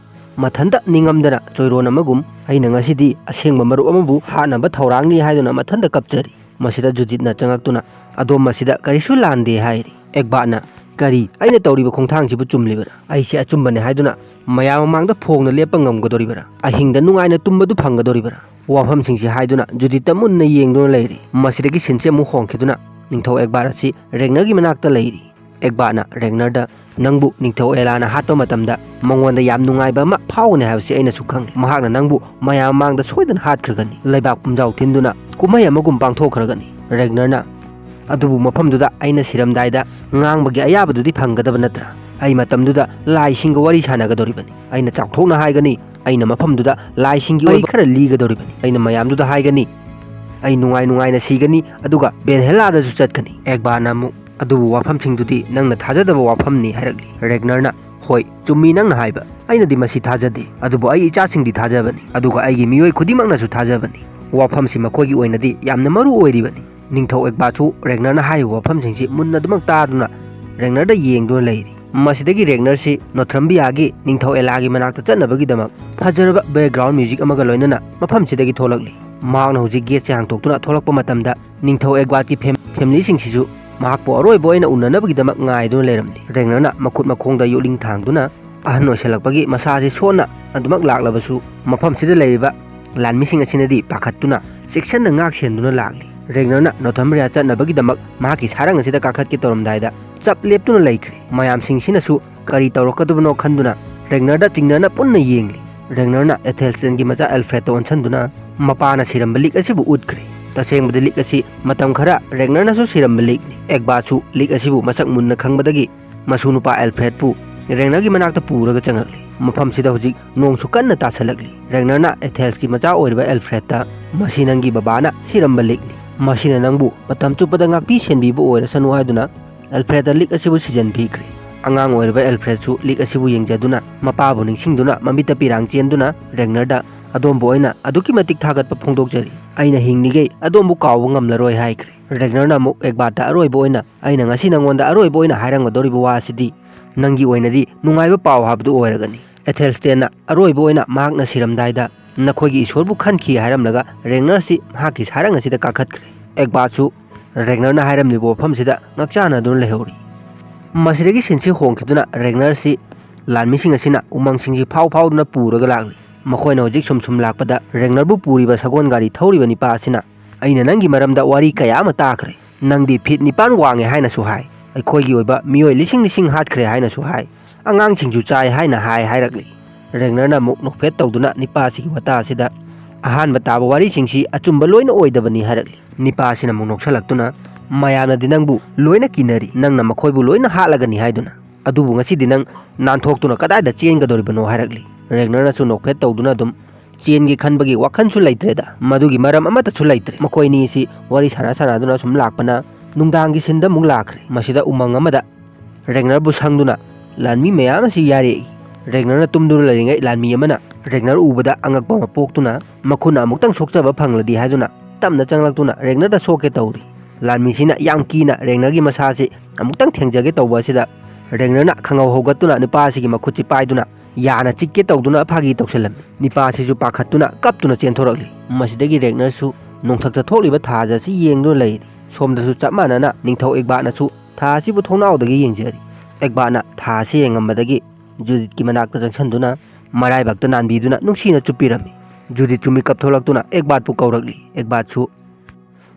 ꯃꯊꯟꯇ ꯅꯤꯡꯉꯝꯗꯅ ꯆꯣꯏꯔꯣꯟ ꯑꯃꯒꯨꯝ, "ꯑꯩꯅ ꯉꯁꯤꯗꯤ ꯑꯁꯦꯡꯕ ꯃꯔꯨꯞ ꯑꯃꯕꯨ ꯍꯥꯠꯅꯕ ꯊꯧꯔꯥꯡꯅꯤ" ꯍꯥꯏꯗꯨꯅ ꯃꯊꯟꯇ ꯀꯞꯆꯔꯤ꯫ ꯃꯁꯤꯗ ꯖꯨꯗꯤꯠꯅ ꯆꯪꯉꯛꯇꯨꯅ, "ꯑꯗꯣꯝ ꯃꯁꯤꯗ ꯀꯔꯤꯁꯨ ꯂꯥꯟꯗꯦ" ꯍꯥꯏꯔꯤ꯫ ꯑꯦꯒꯕꯥꯔꯠꯅ, "ꯀꯔꯤ? ꯑꯩꯅ ꯇꯧꯔꯤꯕ ꯈꯣꯡꯊꯥꯡꯁꯤꯕꯨ ꯆꯨꯝꯂꯤꯕꯔꯥ? ꯑꯩꯁꯦ ꯑꯆꯨꯝꯕꯅꯦ ꯍꯥꯏꯗꯨꯅ ꯃꯌꯥꯝ ꯃꯃꯥꯡꯗ ꯐꯣꯡꯅ ꯂꯦꯞꯄ ꯉꯝꯒꯗꯣꯔꯤꯕꯔꯥ? ꯑꯍꯤꯡꯗ ꯅꯨꯡꯉꯥꯏꯅ ꯇꯨꯝꯕꯗꯨ ꯐꯪꯒꯗꯣꯔꯤꯕꯔꯥ?" ꯋꯥꯐꯝꯁꯤꯡꯁꯤ ꯍꯥꯏꯗꯨꯅ ꯖꯨꯗꯤꯠꯇ ꯃꯨꯟꯅ ꯌꯦꯡꯗꯨꯅ ꯂꯩꯔꯤ꯫ ꯃꯁꯤꯗꯒꯤ ꯁꯤꯟꯁꯤ ꯑꯃꯨꯛ ꯍꯣꯡꯈꯤꯗꯨꯅ ꯅꯤꯡꯊꯧ ꯑꯦꯒꯕꯥꯔꯠ ꯑꯁꯤ ꯔꯦꯒꯅꯔꯒꯤ ꯃꯅꯥꯛꯇ ꯂꯩꯔꯤ꯫ ꯑꯦꯒꯕꯥꯔꯠꯅ ꯔꯦꯒꯅꯔꯗ, "ꯅꯪꯕꯨ ꯅꯤꯡꯊꯧ ꯑꯦꯂꯥꯅ ꯍꯥꯠꯄ ꯃꯇꯝꯗ ꯃꯉꯣꯟꯗ ꯌꯥꯝ ꯅꯨꯡꯉꯥꯏꯕ ꯑꯃ ꯐꯥꯎꯒꯅꯤ ꯍꯥꯏꯕꯁꯤ ꯑꯩꯅꯁꯨ ꯈꯪꯂꯤ꯫ ꯃꯍꯥꯛꯅ ꯅꯪꯕꯨ ꯃꯌꯥꯝ ꯃꯃꯥꯡꯗ ꯁꯣꯏꯗꯅ ꯍꯥꯠꯈ꯭ꯔꯒꯅꯤ꯫ ꯂꯩꯕꯥꯛ ꯄꯨꯝꯖꯥꯎ ꯊꯤꯟꯗꯨꯅ ꯀꯨꯝꯍꯩ ꯑꯃꯒꯨꯝ ꯄꯥꯡꯊꯣꯛꯈ꯭ꯔꯒꯅꯤ"꯫ ꯔꯦꯒꯅꯔꯅ, "ꯑꯗꯨꯕꯨ ꯃꯐꯝꯗꯨꯗ ꯑꯩꯅ ꯁꯤꯔꯝꯗꯥꯏꯗ ꯉꯥꯡꯕꯒꯤ ꯑꯌꯥꯕꯗꯨꯗꯤ ꯐꯪꯒꯗꯕ ꯅꯠꯇ꯭ꯔꯥ? ꯑꯩ ꯃꯇꯝꯗꯨꯗ ꯂꯥꯏꯁꯤꯡꯒ ꯋꯥꯔꯤ ꯁꯥꯟꯅꯒꯗꯧꯔꯤꯕꯅꯤ꯫ ꯑꯩꯅ ꯆꯥꯎꯊꯣꯛꯅ ꯍꯥꯏꯒꯅꯤ, ꯑꯩꯅ ꯃꯐꯝꯗꯨꯗ ꯂꯥꯏꯁꯤꯡꯒꯤ ꯋꯥꯔꯤ ꯈꯔ ꯂꯤꯒꯗꯧꯔꯤꯕꯅꯤ꯫ ꯑꯩꯅ ꯃꯌꯥꯝꯗꯨꯗ ꯍꯥꯏꯒꯅꯤ, ꯑꯩ ꯅꯨꯡꯉꯥꯏ ꯅꯨꯡꯉꯥꯏꯅ ꯁꯤꯒꯅꯤ, ꯑꯗꯨꯒ ꯕꯦꯟꯍꯦꯂꯥꯗꯁꯨ ꯆꯠꯀꯅꯤ"꯫ ꯑꯦꯒꯕꯥꯔꯠꯅ ꯑꯃꯨꯛ, "ꯑꯗꯨꯕꯨ ꯋꯥꯐꯝꯁꯤꯡꯗꯨꯗꯤ ꯅꯪꯅ ꯊꯥꯖꯗꯕ ꯋꯥꯐꯝꯅꯤ" ꯍꯥꯏꯔꯛꯂꯤ꯫ ꯔꯦꯒꯅꯔꯅ, "ꯍꯣꯏ, ꯆꯨꯝꯃꯤ ꯅꯪꯅ ꯍꯥꯏꯕ꯫ ꯑꯩꯅꯗꯤ ꯃꯁꯤ ꯊꯥꯖꯗꯦ, ꯑꯗꯨꯕꯨ ꯑꯩ ꯏꯆꯥꯁꯤꯡꯗꯤ ꯊꯥꯖꯕꯅꯤ, ꯑꯗꯨꯒ ꯑꯩꯒꯤ ꯃꯤꯑꯣꯏ ꯈꯨꯗꯤꯡꯃꯛꯅꯁꯨ ꯊꯥꯖꯕꯅꯤ꯫ ꯋꯥꯐꯝꯁꯤ ꯃꯈꯣꯏꯒꯤ ꯑꯣꯏꯅꯗꯤ ꯌꯥꯝꯅ ꯃꯔꯨ ꯑꯣꯏꯔꯤꯕꯅꯤ"꯫ ꯅꯤꯡꯊꯧ ꯑꯦꯒꯕꯥꯔꯠꯁꯨ ꯔꯦꯒꯅꯔꯅ ꯍꯥꯏꯔꯤꯕ ꯋꯥꯐꯝꯁꯤꯡꯁꯤ ꯃꯨꯟꯅ ꯑꯗꯨꯃꯛ ꯇꯥꯗꯨꯅ ꯔꯦꯒꯅꯔꯗ ꯌꯦꯡꯗꯨꯅ ꯂꯩꯔꯤ꯫ ꯃꯁꯤꯗꯒꯤ ꯔꯦꯒꯅꯔꯁꯤ ꯅꯣꯊ꯭ꯔꯝꯕꯤꯌꯥꯒꯤ ꯅꯤꯡꯊꯧ ꯑꯦꯂꯥꯒꯤ ꯃꯅꯥꯛꯇ ꯆꯠꯅꯕꯒꯤꯗꯃꯛ ꯐꯖꯔꯕ ꯕꯦꯛꯒ꯭ꯔꯥꯎꯟ ꯃ꯭ꯌꯨꯖꯤꯛ ꯑꯃꯒ ꯂꯣꯏꯅꯅ ꯃꯐꯝꯁꯤꯗꯒꯤ ꯊꯣꯛꯂꯛꯂꯤ꯫ ꯃꯍꯥꯛꯅ ꯍꯧꯖꯤꯛ ꯒꯦꯠꯁꯦ ꯍꯥꯡꯇꯣꯛꯇꯨꯅ ꯊꯣꯛꯂꯛꯄ ꯃꯇꯝꯗ ꯅꯤꯡꯊꯧ ꯑꯦꯒꯕꯥꯔꯠꯀꯤ ꯐꯦꯝ-, ꯐꯦꯃꯤꯂꯤꯁꯤꯡꯁꯤꯁꯨ ꯃꯍꯥꯛꯄꯨ ꯑꯔꯣꯏꯕ ꯑꯣꯏꯅ ꯎꯅꯅꯕꯒꯤꯗꯃꯛ ꯉꯥꯏꯗꯨꯅ ꯂꯩꯔꯝꯂꯤ꯫ ꯔꯦꯒꯅꯔꯅ ꯃꯈꯨꯠ ꯃꯈꯣꯡꯗ ꯌꯣꯠꯂꯤꯡ ꯊꯥꯡꯗꯨꯅ ꯑꯍꯟ ꯑꯣꯏꯁꯜꯂꯛꯄꯒꯤ ꯃꯁꯥꯁꯤ ꯁꯣꯟꯅ ꯑꯗꯨꯃꯛ ꯂꯥꯛꯂꯕꯁꯨ ꯃꯐꯝꯁꯤꯗ ꯂꯩꯔꯤꯕ ꯂꯥꯟꯃꯤꯁꯤꯡ ꯑꯁꯤꯅꯗꯤ ꯄꯥꯈꯠꯇꯨꯅ ꯆꯦꯛꯁꯤꯟꯅ ꯉꯥꯛ ꯁꯦꯟꯗꯨꯅ ꯂꯥꯛꯂꯤ꯫ ꯔꯦꯒꯅꯔꯅ ꯅꯣꯊꯝꯕ꯭ꯔꯤꯌꯥ ꯆꯠꯅꯕꯒꯤꯗꯃꯛ ꯃꯍꯥꯛꯀꯤ ꯁꯥꯔꯪ ꯑꯁꯤꯗ ꯀꯥꯈꯠꯀꯦ ꯇꯧꯔꯝꯗꯥꯏꯗ ꯆꯞ ꯂꯦꯞꯇꯨꯅ ꯂꯩꯈ꯭ꯔꯦ꯫ ꯃꯌꯥꯝꯁꯤꯡꯁꯤꯅꯁꯨ ꯀꯔꯤ ꯇꯧꯔꯛꯀꯗꯕꯅꯣ ꯈꯟꯗꯨꯅ ꯔꯦꯒꯅꯔꯗ ꯆꯤꯡꯅꯅ ꯄꯨꯟꯅ ꯌꯦꯡꯂꯤ꯫ ꯔꯦꯒꯅꯔꯅ ꯑꯦꯊꯦꯜꯁꯇꯦꯟꯒꯤ ꯃꯆꯥ ꯑꯦꯜꯐ꯭ꯔꯦꯗꯇ ꯑꯣꯟꯁꯤꯟꯗꯨꯅ ꯃꯄꯥꯅ ꯁꯤꯔꯝꯕ ꯂꯤꯛ ꯑꯁꯤꯕꯨ ꯎꯠꯈ꯭ꯔꯦ꯫ ꯇꯁꯦꯡꯕꯗꯤ ꯂꯤꯛ ꯑꯁꯤ ꯃꯇꯝ ꯈꯔ ꯔꯦꯒꯅꯔꯅꯁꯨ ꯁꯤꯔꯝꯕ ꯂꯤꯛꯅꯤ꯫ ꯑꯦꯒꯕꯥꯠꯁꯨ ꯂꯤꯛ ꯑꯁꯤꯕꯨ ꯃꯁꯛ ꯃꯨꯟꯅ ꯈꯪꯕꯗꯒꯤ ꯃꯁꯨ ꯅꯨꯄꯥ ꯑꯦꯜꯐ꯭ꯔꯦꯗꯄꯨ ꯔꯦꯒꯅꯔꯒꯤ ꯃꯅꯥꯛꯇ ꯄꯨꯔꯒ ꯆꯪꯉꯛꯂꯤ꯫ ꯃꯐꯝꯁꯤꯗ ꯍꯧꯖꯤꯛ ꯅꯣꯡꯁꯨ ꯀꯟꯅ ꯇꯥꯁꯜꯂꯛꯂꯤ꯫ ꯔꯦꯒꯅꯔꯅ ꯑꯦꯊꯦꯜꯁꯀꯤ ꯃꯆꯥ ꯑꯣꯏꯔꯤꯕ ꯑꯦꯜꯐ꯭ꯔꯦꯗꯇ, "ꯃꯁꯤ ꯅꯪꯒꯤ ꯕꯕꯥꯅ ꯁꯤꯔꯝꯕ ꯂꯤꯛꯅꯤ꯫ ꯃꯁꯤꯅ ꯅꯪꯕꯨ ꯃꯇꯝ ꯆꯨꯞꯄꯗ ꯉꯥꯛꯄꯤ ꯁꯦꯟꯕꯤꯕ ꯑꯣꯏꯔꯁꯅꯨ" ꯍꯥꯏꯗꯨꯅ ꯑꯦꯜꯐ꯭ꯔꯦꯗꯇ ꯂꯤꯛ ꯑꯁꯤꯕꯨ ꯁꯤꯖꯟꯕꯤꯈ꯭ꯔꯦ꯫ ꯑꯉꯥꯡ ꯑꯣꯏꯔꯤꯕ ꯑꯦꯜꯐ꯭ꯔꯦꯗꯁꯨ ꯂꯤꯛ ꯑꯁꯤꯕꯨ ꯌꯦꯡꯖꯗꯨꯅ, ꯃꯄꯥꯕꯨ ꯅꯤꯡꯁꯤꯡꯗꯨꯅ ꯃꯃꯤꯠꯇ ꯄꯤꯔꯥꯡ ꯆꯦꯟꯗꯨꯅ ꯔꯦꯒꯅꯔꯗ, "ꯑꯗꯣꯝꯕꯨ ꯑꯩꯅ ꯑꯗꯨꯛꯀꯤ ꯃꯇꯤꯛ ꯊꯥꯒꯠꯄ ꯐꯣꯡꯗꯣꯛꯆꯔꯤ꯫ ꯑꯩꯅ ꯍꯤꯡꯂꯤꯉꯩ ꯑꯗꯣꯝꯕꯨ ꯀꯥꯎꯕ ꯉꯝꯂꯔꯣꯏ" ꯍꯥꯏꯈ꯭ꯔꯦ꯫ ꯔꯦꯒꯅꯔꯅ ꯑꯃꯨꯛ ꯑꯦꯒꯕꯥꯠꯇ ꯑꯔꯣꯏꯕ ꯑꯣꯏꯅ, "ꯑꯩꯅ ꯉꯁꯤ ꯅꯉꯣꯟꯗ ꯑꯔꯣꯏꯕ ꯑꯣꯏꯅ ꯍꯥꯏꯔꯝꯒꯗꯧꯔꯤꯕ ꯋꯥ ꯑꯁꯤꯗꯤ ꯅꯪꯒꯤ ꯑꯣꯏꯅꯗꯤ ꯅꯨꯡꯉꯥꯏꯕ ꯄꯥꯎ ꯍꯥꯏꯕꯗꯨ ꯑꯣꯏꯔꯒꯅꯤ꯫ ꯑꯦꯊꯦꯜꯁꯇꯦꯟꯅ ꯑꯔꯣꯏꯕ ꯑꯣꯏꯅ ꯃꯍꯥꯛꯅ ꯁꯤꯔꯝꯗꯥꯏꯗ ꯅꯈꯣꯏꯒꯤ ꯏꯁꯣꯔꯕꯨ ꯈꯟꯈꯤ" ꯍꯥꯏꯔꯝꯂꯒ ꯔꯦꯒꯅꯔꯁꯤ ꯃꯍꯥꯛꯀꯤ ꯁꯥꯔꯪ ꯑꯁꯤꯗ ꯀꯥꯈꯠꯈ꯭ꯔꯦ꯫ ꯑꯦꯒꯕꯥꯠꯁꯨ ꯔꯦꯒꯅꯔꯅ ꯍꯥꯏꯔꯝꯂꯤꯕ ꯋꯥꯐꯝꯁꯤꯗ ꯉꯛꯆꯥꯟꯅꯗꯨꯅ ꯂꯩꯍꯧꯔꯤ꯫ ꯃꯁꯤꯗꯒꯤ ꯁꯤꯟꯁꯤ ꯍꯣꯡꯈꯤꯗꯨꯅ ꯔꯦꯒꯅꯔꯁꯤ ꯂꯥꯟꯃꯤꯁꯤꯡ ꯑꯁꯤꯅ ꯎꯃꯪꯁꯤꯡꯁꯤ ꯐꯥꯎ ꯐꯥꯎꯗꯨꯅ ꯄꯨꯔꯒ ꯂꯥꯛꯂꯤ꯫ ꯃꯈꯣꯏꯅ ꯍꯧꯖꯤꯛ ꯁꯨꯝ ꯁꯨꯝ ꯂꯥꯛꯄꯗ ꯔꯦꯒꯅꯔꯕꯨ ꯄꯨꯔꯤꯕ ꯁꯒꯣꯜ ꯒꯥꯔꯤ ꯊꯧꯔꯤꯕ ꯅꯤꯄꯥ ꯑꯁꯤꯅ, "ꯑꯩꯅ ꯅꯪꯒꯤ ꯃꯔꯝꯗ ꯋꯥꯔꯤ ꯀꯌꯥ ꯑꯃ ꯇꯥꯈ꯭ꯔꯦ꯫ ꯅꯪꯗꯤ ꯐꯤꯠ ꯅꯤꯄꯥꯟ ꯋꯥꯡꯉꯦ ꯍꯥꯏꯅꯁꯨ ꯍꯥꯏ꯫ ꯑꯩꯈꯣꯏꯒꯤ ꯑꯣꯏꯕ ꯃꯤꯑꯣꯏ ꯂꯤꯁꯤꯡ ꯂꯤꯁꯤꯡ ꯍꯥꯠꯈ꯭ꯔꯦ ꯍꯥꯏꯅꯁꯨ ꯍꯥꯏ꯫ ꯑꯉꯥꯡꯁꯤꯡꯁꯨ ꯆꯥꯏ" ꯍꯥꯏꯅ ꯍꯥꯏ ꯍꯥꯏꯔꯛꯂꯤ꯫ ꯔꯦꯒꯅꯔꯅ ꯑꯃꯨꯛ ꯅꯣꯛꯐꯦꯠ ꯇꯧꯗꯨꯅ ꯅꯤꯄꯥ ꯑꯁꯤꯒꯤ ꯋꯥꯇꯥ ꯑꯁꯤꯗ, "ꯑꯍꯥꯟꯕ ꯇꯥꯕ ꯋꯥꯔꯤꯁꯤꯡꯁꯤ ꯑꯆꯨꯝꯕ ꯂꯣꯏꯅ ꯑꯣꯏꯗꯕꯅꯤ" ꯍꯥꯏꯔꯛꯂꯤ꯫ ꯅꯤꯄꯥ ꯑꯁꯤꯅ ꯑꯃꯨꯛ ꯅꯣꯛꯁꯜꯂꯛꯇꯨꯅ, "ꯃꯌꯥꯝꯅꯗꯤ ꯅꯪꯕꯨ ꯂꯣꯏꯅ ꯀꯤꯅꯔꯤ, ꯅꯪꯅ ꯃꯈꯣꯏꯕꯨ ꯂꯣꯏꯅ ꯍꯥꯠꯂꯒꯅꯤ ꯍꯥꯏꯗꯨꯅ꯫ ꯑꯗꯨꯕꯨ ꯉꯁꯤꯗꯤ ꯅꯪ ꯅꯥꯟꯊꯣꯛꯇꯨꯅ ꯀꯗꯥꯏꯗ ꯆꯦꯟꯒꯗꯧꯔꯤꯕꯅꯣ?" ꯍꯥꯏꯔꯛꯂꯤ꯫ ꯔꯦꯒꯅꯔꯅꯁꯨ ꯅꯣꯛꯐꯦꯠ ꯇꯧꯗꯨꯅ ꯑꯗꯨꯝ, "ꯆꯦꯟꯒꯦ ꯈꯟꯕꯒꯤ ꯋꯥꯈꯜꯁꯨ ꯂꯩꯇ꯭ꯔꯦꯗ, ꯃꯗꯨꯒꯤ ꯃꯔꯝ ꯑꯃꯠꯇꯁꯨ ꯂꯩꯇ꯭ꯔꯦ꯫ ꯃꯈꯣꯏ ꯑꯅꯤ ꯑꯁꯤ ꯋꯥꯔꯤ ꯁꯥꯟꯅ ꯁꯥꯟꯅꯗꯨꯅ ꯁꯨꯝ ꯂꯥꯛꯄꯅ ꯅꯨꯡꯗꯥꯡꯒꯤ ꯁꯤꯟꯗ ꯑꯃꯨꯛ ꯂꯥꯛꯈ꯭ꯔꯦ꯫ ꯃꯁꯤꯗ ꯎꯃꯪ ꯑꯃꯗ ꯔꯦꯒꯅꯔꯕꯨ ꯁꯪꯗꯨꯅ ꯂꯥꯟꯃꯤ ꯃꯌꯥꯝ ꯑꯁꯤ ꯌꯥꯔꯛꯏ꯫ ꯔꯦꯒꯅꯔꯅ ꯇꯨꯝꯗꯨꯅ ꯂꯩꯔꯤꯉꯩ ꯂꯥꯟꯃꯤ ꯑꯃꯅ ꯔꯦꯒꯅꯔ ꯎꯕꯗ ꯑꯉꯛꯄ ꯑꯃ ꯄꯣꯛꯇꯨꯅ ꯃꯈꯨꯠꯅ ꯑꯃꯨꯛꯇꯪ ꯁꯣꯛꯆꯕ ꯐꯪꯂꯗꯤ ꯍꯥꯏꯗꯨꯅ ꯇꯞꯅ ꯆꯪꯂꯛꯇꯨꯅ ꯔꯦꯒꯅꯔꯗ ꯁꯣꯛꯀꯦ ꯇꯧꯔꯤ꯫ ꯂꯥꯟꯃꯤꯁꯤꯅ ꯌꯥꯝ ꯀꯤꯅ ꯔꯦꯒꯅꯔꯒꯤ ꯃꯁꯥꯁꯤ ꯑꯃꯨꯛꯇꯪ ꯊꯦꯡꯖꯒꯦ ꯇꯧꯕ ꯑꯁꯤꯗ ꯔꯦꯒꯅꯔꯅ ꯈꯪꯍꯧ ꯍꯧꯒꯠꯇꯨꯅ ꯅꯨꯄꯥ ꯑꯁꯤꯒꯤ ꯃꯈꯨꯠꯁꯤ ꯄꯥꯏꯗꯨꯅ ꯌꯥꯅ ꯆꯤꯛꯀꯦ ꯇꯧꯗꯨꯅ ꯐꯥꯒꯤ ꯇꯧꯁꯤꯜꯂꯝꯃꯤ꯫ ꯅꯤꯄꯥ ꯑꯁꯤꯁꯨ ꯄꯥꯈꯠꯇꯨꯅ ꯀꯞꯇꯨꯅ ꯆꯦꯟꯊꯣꯔꯛꯂꯤ꯫ ꯃꯁꯤꯗꯒꯤ ꯔꯦꯒꯅꯔꯁꯨ ꯅꯣꯡꯊꯛꯇ ꯊꯣꯛꯂꯤꯕ ꯊꯥꯖ ꯑꯁꯤ ꯌꯦꯡꯗꯨꯅ ꯂꯩꯔꯤ꯫ ꯁꯣꯝꯗꯁꯨ ꯆꯞ ꯃꯥꯟꯅꯅ ꯅꯤꯡꯊꯧ ꯑꯦꯒꯕꯥꯠꯅꯁꯨ ꯊꯥ ꯑꯁꯤꯕꯨ ꯊꯣꯡꯅꯥꯎꯗꯒꯤ ꯌꯦꯡꯖꯔꯤ꯫ ꯑꯦꯒꯕꯥꯠꯅ ꯊꯥ ꯑꯁꯤ ꯌꯦꯡꯉꯝꯕꯗꯒꯤ ꯖꯨꯗꯤꯠꯀꯤ ꯃꯅꯥꯛꯇ ꯆꯪꯁꯤꯟꯗꯨꯅ ꯃꯔꯥꯏꯕꯛꯇ ꯅꯥꯟꯕꯤꯗꯨꯅ ꯅꯨꯡꯁꯤꯅ ꯆꯨꯞꯄꯤꯔꯝꯃꯤ꯫ ꯖꯨꯗꯤꯠꯁꯨ ꯃꯤꯀꯞ ꯊꯣꯛꯂꯛꯇꯨꯅ ꯑꯦꯒꯕꯥꯠꯄꯨ ꯀꯧꯔꯛꯂꯤ꯫ ꯑꯦꯒꯕꯥꯠꯁꯨ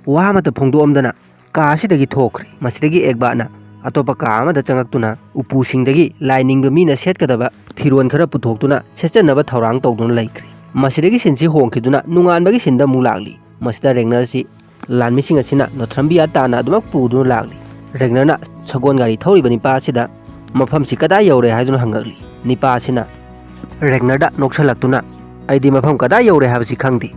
ꯋꯥ ꯑꯃꯠꯇ ꯐꯣꯡꯗꯣꯛꯑꯝꯗꯅ ꯀꯥ ꯑꯁꯤꯗꯒꯤ ꯊꯣꯛꯈ꯭ꯔꯦ꯫ ꯃꯁꯤꯗꯒꯤ ꯑꯦꯒꯕꯥꯠꯅ ꯑꯇꯣꯞꯄ ꯀꯥ ꯑꯃꯗ ꯆꯪꯉꯛꯇꯨꯅ ꯎꯄꯨꯁꯤꯡꯗꯒꯤ ꯂꯥꯏ ꯅꯤꯡꯕ ꯃꯤꯅ ꯁꯦꯠꯀꯗꯕ ꯐꯤꯔꯣꯜ ꯈꯔ ꯄꯨꯊꯣꯛꯇꯨꯅ ꯁꯦꯠꯆꯟꯅꯕ ꯊꯧꯔꯥꯡ ꯇꯧꯗꯨꯅ ꯂꯩꯈ꯭ꯔꯦ꯫ ꯃꯁꯤꯗꯒꯤ ꯁꯤꯟꯁꯤ ꯍꯣꯡꯈꯤꯗꯨꯅ ꯅꯣꯡꯉꯥꯟꯕꯒꯤ ꯁꯤꯟꯗ ꯑꯃꯨꯛ ꯂꯥꯛꯂꯤ꯫ ꯃꯁꯤꯗ ꯔꯦꯒꯅꯔꯁꯤ ꯂꯥꯟꯃꯤꯁꯤꯡ ꯑꯁꯤꯅ ꯅꯣꯊ꯭ꯔꯝꯕꯤꯌꯥ ꯇꯥꯟꯅ ꯑꯗꯨꯃꯛ ꯄꯨꯗꯨꯅ ꯂꯥꯛꯂꯤ꯫ ꯔꯦꯒꯅꯔꯅ ꯁꯒꯣꯜ ꯒꯥꯔꯤ ꯊꯧꯔꯤꯕ ꯅꯤꯄꯥ ꯑꯁꯤꯗ ꯃꯐꯝꯁꯤ ꯀꯗꯥꯏ ꯌꯧꯔꯦ ꯍꯥꯏꯗꯨꯅ ꯍꯪꯉꯛꯂꯤ꯫ ꯅꯤꯄꯥ ꯑꯁꯤꯅ ꯔꯦꯒꯅꯔꯗ ꯅꯣꯛꯁꯜꯂꯛꯇꯨꯅ, "ꯑꯩꯗꯤ ꯃꯐꯝ ꯀꯗꯥꯏ ꯌꯧꯔꯦ ꯍꯥꯏꯕꯁꯤ ꯈꯪꯗꯦ꯫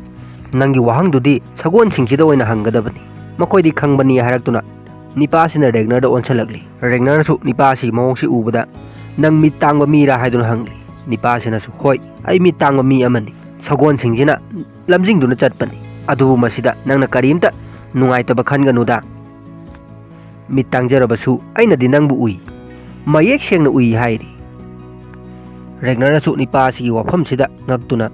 ꯅꯪꯒꯤ ꯋꯥꯍꯪꯗꯨꯗꯤ ꯁꯒꯣꯜꯁꯤꯡꯁꯤꯗ ꯑꯣꯏꯅ ꯍꯪꯒꯗꯕꯅꯤ꯫ ꯃꯈꯣꯏꯗꯤ ꯈꯪꯕꯅꯤ" ꯍꯥꯏꯔꯛꯇꯨꯅ ꯅꯤꯄꯥ ꯑꯁꯤꯅ ꯔꯦꯒꯅꯔꯗ ꯑꯣꯟꯁꯤꯜꯂꯛꯂꯤ꯫ ꯔꯦꯒꯅꯔꯅꯁꯨ ꯅꯤꯄꯥ ꯑꯁꯤꯒꯤ ꯃꯑꯣꯡꯁꯤ ꯎꯕꯗ, "ꯅꯪ ꯃꯤꯠ ꯇꯥꯡꯕ ꯃꯤꯔꯥ?" ꯍꯥꯏꯗꯨꯅ ꯍꯪꯂꯤ꯫ ꯅꯤꯄꯥ ꯑꯁꯤꯅꯁꯨ, "ꯍꯣꯏ, ꯑꯩ ꯃꯤꯠ ꯇꯥꯡꯕ ꯃꯤ ꯑꯃꯅꯤ꯫ ꯁꯒꯣꯜꯁꯤꯡꯁꯤꯅ ꯂꯝꯖꯤꯡꯗꯨꯅ ꯆꯠꯄꯅꯤ꯫ ꯑꯗꯨꯕꯨ ꯃꯁꯤꯗ ꯅꯪꯅ ꯀꯔꯤꯝꯇ ꯅꯨꯡꯉꯥꯏꯇꯕ ꯈꯟꯒꯅꯨꯗ꯫ ꯃꯤꯠ ꯇꯥꯡꯖꯔꯕꯁꯨ ꯑꯩꯅꯗꯤ ꯅꯪꯕꯨ ꯎꯏ꯫ ꯃꯌꯦꯛ ꯁꯦꯡꯅ ꯎꯏ" ꯍꯥꯏꯔꯤ꯫ ꯔꯦꯒꯅꯔꯅꯁꯨ ꯅꯤꯄꯥ ꯑꯁꯤꯒꯤ ꯋꯥꯐꯝꯁꯤꯗ ꯉꯛꯇꯨꯅ,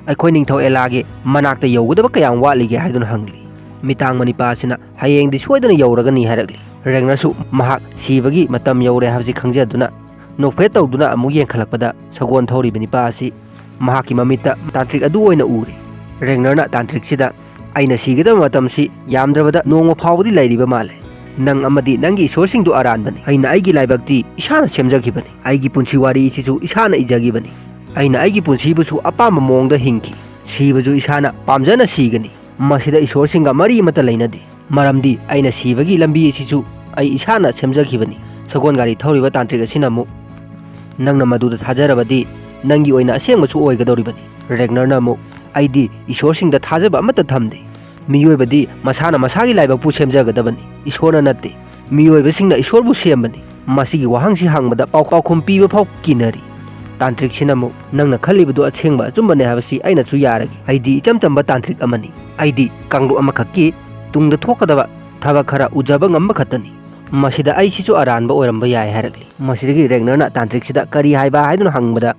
"ꯑꯩꯈꯣꯏ ꯅꯤꯡꯊꯧ ꯑꯦꯂꯥꯒꯤ ꯃꯅꯥꯛꯇ ꯌꯧꯒꯗꯕ ꯀꯌꯥꯝ ꯋꯥꯠꯂꯤꯒꯦ?" ꯍꯥꯏꯗꯨꯅ ꯍꯪꯂꯤ꯫ ꯃꯤꯇꯥꯡꯕ ꯅꯤꯄꯥ ꯑꯁꯤꯅ, "ꯍꯌꯦꯡꯗꯤ ꯁꯣꯏꯗꯅ ꯌꯧꯔꯒꯅꯤ" ꯍꯥꯏꯔꯛꯂꯤ꯫ ꯔꯦꯒꯅꯔꯁꯨ ꯃꯍꯥꯛ ꯁꯤꯕꯒꯤ ꯃꯇꯝ ꯌꯧꯔꯦ ꯍꯥꯏꯕꯁꯤ ꯈꯪꯖꯗꯨꯅ ꯅꯣꯛꯐꯦꯠ ꯇꯧꯗꯨꯅ ꯑꯃꯨꯛ ꯌꯦꯡꯈꯠꯂꯛꯄꯗ ꯁꯒꯣꯜ ꯊꯧꯔꯤꯕ ꯅꯤꯄꯥ ꯑꯁꯤ ꯃꯍꯥꯛꯀꯤ ꯃꯃꯤꯠꯇ ꯇꯥꯟꯇ꯭ꯔꯤꯛ ꯑꯗꯨ ꯑꯣꯏꯅ ꯎꯔꯦ꯫ ꯔꯦꯒꯅꯔꯅ ꯇꯥꯟꯇ꯭ꯔꯤꯛꯁꯤꯗ, "ꯑꯩꯅ ꯁꯤꯒꯗꯕ ꯃꯇꯝꯁꯤ ꯌꯥꯝꯗ꯭ꯔꯕꯗ ꯅꯣꯡꯃ ꯐꯥꯎꯕꯗꯤ ꯂꯩꯔꯤꯕ ꯃꯥꯜꯂꯦ꯫ ꯅꯪ ꯑꯃꯗꯤ ꯅꯪꯒꯤ ꯏꯁꯣꯔꯁꯤꯡꯗꯨ ꯑꯔꯥꯟꯕꯅꯤ꯫ ꯑꯩꯅ ꯑꯩꯒꯤ ꯂꯥꯏꯕꯛꯇꯤ ꯏꯁꯥꯅ ꯁꯦꯝꯖꯈꯤꯕꯅꯤ꯫ ꯑꯩꯒꯤ ꯄꯨꯟꯁꯤ ꯋꯥꯔꯤ ꯑꯁꯤꯁꯨ ꯏꯁꯥꯅ ꯏꯖꯈꯤꯕꯅꯤ꯫ ꯑꯩꯅ ꯑꯩꯒꯤ ꯄꯨꯟꯁꯤꯕꯨꯁꯨ ꯑꯄꯥꯝꯕ ꯃꯑꯣꯡꯗ ꯍꯤꯡꯈꯤ꯫ ꯁꯤꯕꯁꯨ ꯏꯁꯥꯅ ꯄꯥꯝꯖꯅ ꯁꯤꯒꯅꯤ꯫ ꯃꯁꯤꯗ ꯏꯁꯣꯔꯁꯤꯡꯒ ꯃꯔꯤ ꯑꯃꯠꯇ ꯂꯩꯅꯗꯦ꯫ ꯃꯔꯝꯗꯤ ꯑꯩꯅ ꯁꯤꯕꯒꯤ ꯂꯝꯕꯤ ꯑꯁꯤꯁꯨ ꯑꯩ ꯏꯁꯥꯅ ꯁꯦꯝꯖꯈꯤꯕꯅꯤ꯫" ꯁꯒꯣꯜ ꯒꯥꯔꯤ ꯊꯧꯔꯤꯕ ꯇꯥꯟꯇ꯭ꯔꯤꯛ ꯑꯁꯤꯅ ꯑꯃꯨꯛ, "ꯅꯪꯅ ꯃꯗꯨꯗ ꯊꯥꯖꯔꯕꯗꯤ ꯅꯪꯒꯤ ꯑꯣꯏꯅ ꯑꯁꯦꯡꯕꯁꯨ ꯑꯣꯏꯒꯗꯧꯔꯤꯕꯅꯤ꯫" ꯔꯦꯒꯅꯔꯅ ꯑꯃꯨꯛ, "ꯑꯩꯗꯤ ꯏꯁꯣꯔꯁꯤꯡꯗ ꯊꯥꯖꯕ ꯑꯃꯠꯇ ꯊꯝꯗꯦ꯫ ꯃꯤꯑꯣꯏꯕꯗꯤ ꯃꯁꯥꯅ ꯃꯁꯥꯒꯤ ꯂꯥꯏꯕꯛꯄꯨ ꯁꯦꯝꯖꯒꯗꯕꯅꯤ, ꯏꯁꯣꯔꯅ ꯅꯠꯇꯦ꯫ ꯃꯤꯑꯣꯏꯕꯁꯤꯡꯅ ꯏꯁꯣꯔꯕꯨ ꯁꯦꯝꯕꯅꯤ꯫" ꯃꯁꯤꯒꯤ ꯋꯥꯍꯪꯁꯤ ꯍꯪꯕꯗ ꯄꯥꯎ-, ꯄꯥꯎꯈꯨꯝ ꯄꯤꯕ ꯐꯥꯎ ꯀꯤꯅꯔꯤ꯫ ꯇꯥꯟꯇ꯭ꯔꯤꯛꯁꯤꯅ ꯑꯃꯨꯛ, "ꯅꯪꯅ ꯈꯜꯂꯤꯕꯗꯨ ꯑꯁꯦꯡꯕ ꯑꯆꯨꯝꯕꯅꯦ ꯍꯥꯏꯕꯁꯤ ꯑꯩꯅꯁꯨ ꯌꯥꯔꯒꯦ꯫ ꯑꯩꯗꯤ ꯏꯆꯝ ꯆꯝꯕ ꯇꯥꯟꯇ꯭ꯔꯤꯛ ꯑꯃꯅꯤ꯫ ꯑꯩꯗꯤ ꯀꯥꯡꯂꯨꯞ ꯑꯃꯈꯛꯀꯤ ꯇꯨꯡꯗ ꯊꯣꯛꯀꯗꯕ ꯊꯕꯛ ꯈꯔ ꯎꯖꯕ ꯉꯝꯕ ꯈꯛꯇꯅꯤ꯫ ꯃꯁꯤꯗ ꯑꯩꯁꯤꯁꯨ ꯑꯔꯥꯟꯕ ꯑꯣꯏꯔꯝꯕ ꯌꯥꯏ" ꯍꯥꯏꯔꯛꯂꯤ꯫ ꯃꯁꯤꯗꯒꯤ ꯔꯦꯒꯅꯔꯅ ꯇꯥꯟꯇ꯭ꯔꯤꯛꯁꯤꯗ ꯀꯔꯤ ꯍꯥꯏꯕ ꯍꯥꯏꯗꯨꯅ ꯍꯪꯕꯗ,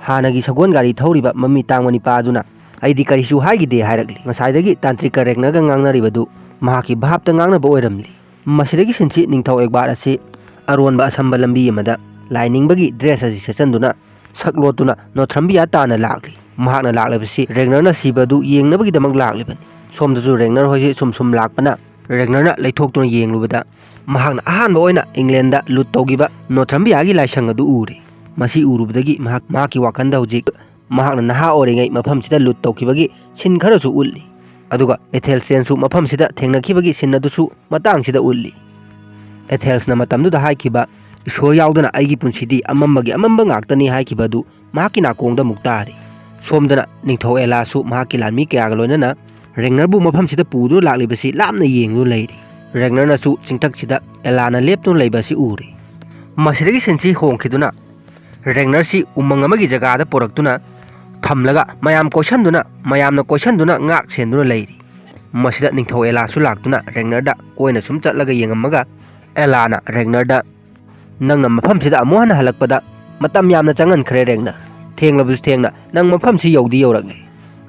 ꯍꯥꯟꯅꯒꯤ ꯁꯒꯣꯜ ꯒꯥꯔꯤ ꯊꯧꯔꯤꯕ ꯃꯃꯤꯠ ꯇꯥꯡꯕ ꯅꯤꯄꯥ ꯑꯗꯨꯅ, "ꯑꯩꯗꯤ ꯀꯔꯤꯁꯨ ꯍꯥꯏꯈꯤꯗꯦ" ꯍꯥꯏꯔꯛꯂꯤ꯫ ꯉꯁꯥꯏꯗꯒꯤ ꯇꯥꯟꯇ꯭ꯔꯤꯛꯀ ꯔꯦꯒꯅꯔꯒ ꯉꯥꯡꯅꯔꯤꯕꯗꯨ ꯃꯍꯥꯛꯀꯤ ꯚꯥꯞꯇ ꯉꯥꯡꯅꯕ ꯑꯣꯏꯔꯝꯂꯤ꯫ ꯃꯁꯤꯗꯒꯤ ꯁꯤꯟꯁꯤ ꯅꯤꯡꯊꯧ ꯑꯦꯛꯕꯥꯔ ꯑꯁꯤ ꯑꯔꯣꯟꯕ ꯑꯁꯝꯕ ꯂꯝꯕꯤ ꯑꯃꯗ ꯂꯥꯏꯅꯤꯡꯕꯒꯤ ꯗ꯭ꯔꯦꯁ ꯑꯁꯤ ꯁꯦꯠꯆꯟꯗꯨꯅ, ꯁꯛ ꯂꯣꯠꯇꯨꯅ ꯅꯣꯊ꯭ꯔꯝꯕꯤꯌꯥ ꯇꯥꯟꯅ ꯂꯥꯛꯂꯤ꯫ ꯃꯍꯥꯛꯅ ꯂꯥꯛꯂꯤꯕꯁꯤ ꯔꯦꯒꯅꯔꯅ ꯁꯤꯕ ꯑꯗꯨ ꯌꯦꯡꯅꯕꯒꯤꯗꯃꯛ ꯂꯥꯛꯂꯤꯕꯅꯤ꯫ ꯁꯣꯝꯗꯁꯨ ꯔꯦꯒꯅꯔ ꯍꯣꯏꯁꯤ ꯁꯨꯝ ꯁꯨꯝ ꯂꯥꯛꯄꯅ ꯔꯦꯒꯅꯔꯅ ꯂꯩꯊꯣꯛꯇꯨꯅ ꯌꯦꯡꯂꯨꯕꯗ, ꯃꯍꯥꯛꯅ ꯑꯍꯥꯟꯕ ꯑꯣꯏꯅ ꯏꯪꯂꯦꯟꯗ ꯂꯨꯠ ꯇꯧꯈꯤꯕ ꯅꯣꯊ꯭ꯔꯝꯕꯤꯌꯥꯒꯤ ꯂꯥꯏꯁꯪ ꯑꯗꯨ ꯎꯔꯦ꯫ ꯃꯁꯤ ꯎꯔꯨꯕꯗꯒꯤ ꯃꯍꯥꯛ, ꯃꯍꯥꯛꯀꯤ ꯋꯥꯈꯜꯗ ꯍꯧꯖꯤꯛ ꯃꯍꯥꯛꯅ ꯅꯍꯥ ꯑꯣꯏꯔꯤꯉꯩ ꯃꯐꯝꯁꯤꯗ ꯂꯨꯠ ꯇꯧꯈꯤꯕꯒꯤ ꯁꯤꯟ ꯈꯔꯁꯨ ꯎꯠꯂꯤ꯫ ꯑꯗꯨꯒ ꯑꯦꯊꯦꯜꯁꯇꯦꯟꯁꯨ ꯃꯐꯝꯁꯤꯗ ꯊꯦꯡꯅꯈꯤꯕꯒꯤ ꯁꯤꯟ ꯑꯗꯨꯁꯨ ꯃꯇꯥꯡꯁꯤꯗ ꯎꯠꯂꯤ꯫ ꯑꯦꯊꯦꯜꯁꯅ ꯃꯇꯝꯗꯨꯗ ꯍꯥꯏꯈꯤꯕ, "ꯏꯁꯣꯔ ꯌꯥꯎꯗꯅ ꯑꯩꯒꯤ ꯄꯨꯟꯁꯤꯗꯤ ꯑꯃꯝꯕꯒꯤ ꯑꯃꯝꯕ ꯉꯥꯛꯇꯅꯤ" ꯍꯥꯏꯈꯤꯕ ꯑꯗꯨ ꯃꯍꯥꯛꯀꯤ ꯅꯥꯀꯣꯡꯗ ꯑꯃꯨꯛ ꯇꯥꯔꯤ꯫ ꯁꯣꯝꯗꯅ ꯅꯤꯡꯊꯧ ꯑꯦꯂꯥꯁꯨ ꯃꯍꯥꯛꯀꯤ ꯂꯥꯟꯃꯤ ꯀꯌꯥꯒ ꯂꯣꯏꯅꯅ ꯔꯦꯒꯅꯔꯕꯨ ꯃꯐꯝꯁꯤꯗ ꯄꯨꯗꯨꯅ ꯂꯥꯛꯂꯤꯕꯁꯤ ꯂꯥꯞꯅ ꯌꯦꯡꯗꯨꯅ ꯂꯩꯔꯤ꯫ ꯔꯦꯒꯅꯔꯅꯁꯨ ꯆꯤꯡꯊꯛꯁꯤꯗ ꯑꯦꯂꯥꯅ ꯂꯦꯞꯇꯨꯅ ꯂꯩꯕ ꯑꯁꯤ ꯎꯔꯤ꯫ ꯃꯁꯤꯗꯒꯤ ꯁꯤꯟꯁꯤ ꯍꯣꯡꯈꯤꯗꯨꯅ ꯔꯦꯒꯅꯔꯁꯤ ꯎꯃꯪ ꯑꯃꯒꯤ ꯖꯒꯥꯗ ꯄꯨꯔꯛꯇꯨꯅ ꯊꯝꯂꯒ ꯃꯌꯥꯝ ꯀꯣꯏꯁꯟꯗꯨꯅ, ꯃꯌꯥꯝꯅ ꯀꯣꯏꯁꯟꯗꯨꯅ ꯉꯥꯛ ꯁꯦꯟꯗꯨꯅ ꯂꯩꯔꯤ꯫ ꯃꯁꯤꯗ ꯅꯤꯡꯊꯧ ꯑꯦꯂꯥꯁꯨ ꯂꯥꯛꯇꯨꯅ ꯔꯦꯒꯅꯔꯗ ꯀꯣꯏꯅ ꯁꯨꯝ ꯆꯠꯂꯒ ꯌꯦꯡꯉꯝꯃꯒ ꯑꯦꯂꯥꯅ ꯔꯦꯒꯅꯔꯗ, "ꯅꯪꯅ ꯃꯐꯝꯁꯤꯗ ꯑꯃꯨꯛ ꯍꯟꯅ ꯍꯜꯂꯛꯄꯗ ꯃꯇꯝ ꯌꯥꯝꯅ ꯆꯪꯍꯟꯈ꯭ꯔꯦ ꯔꯦꯒꯅꯔ꯫ ꯊꯦꯡꯂꯕꯁꯨ ꯊꯦꯡꯅ ꯅꯪ ꯃꯐꯝꯁꯤ ꯌꯧꯗꯤ ꯌꯧꯔꯛꯂꯦ꯫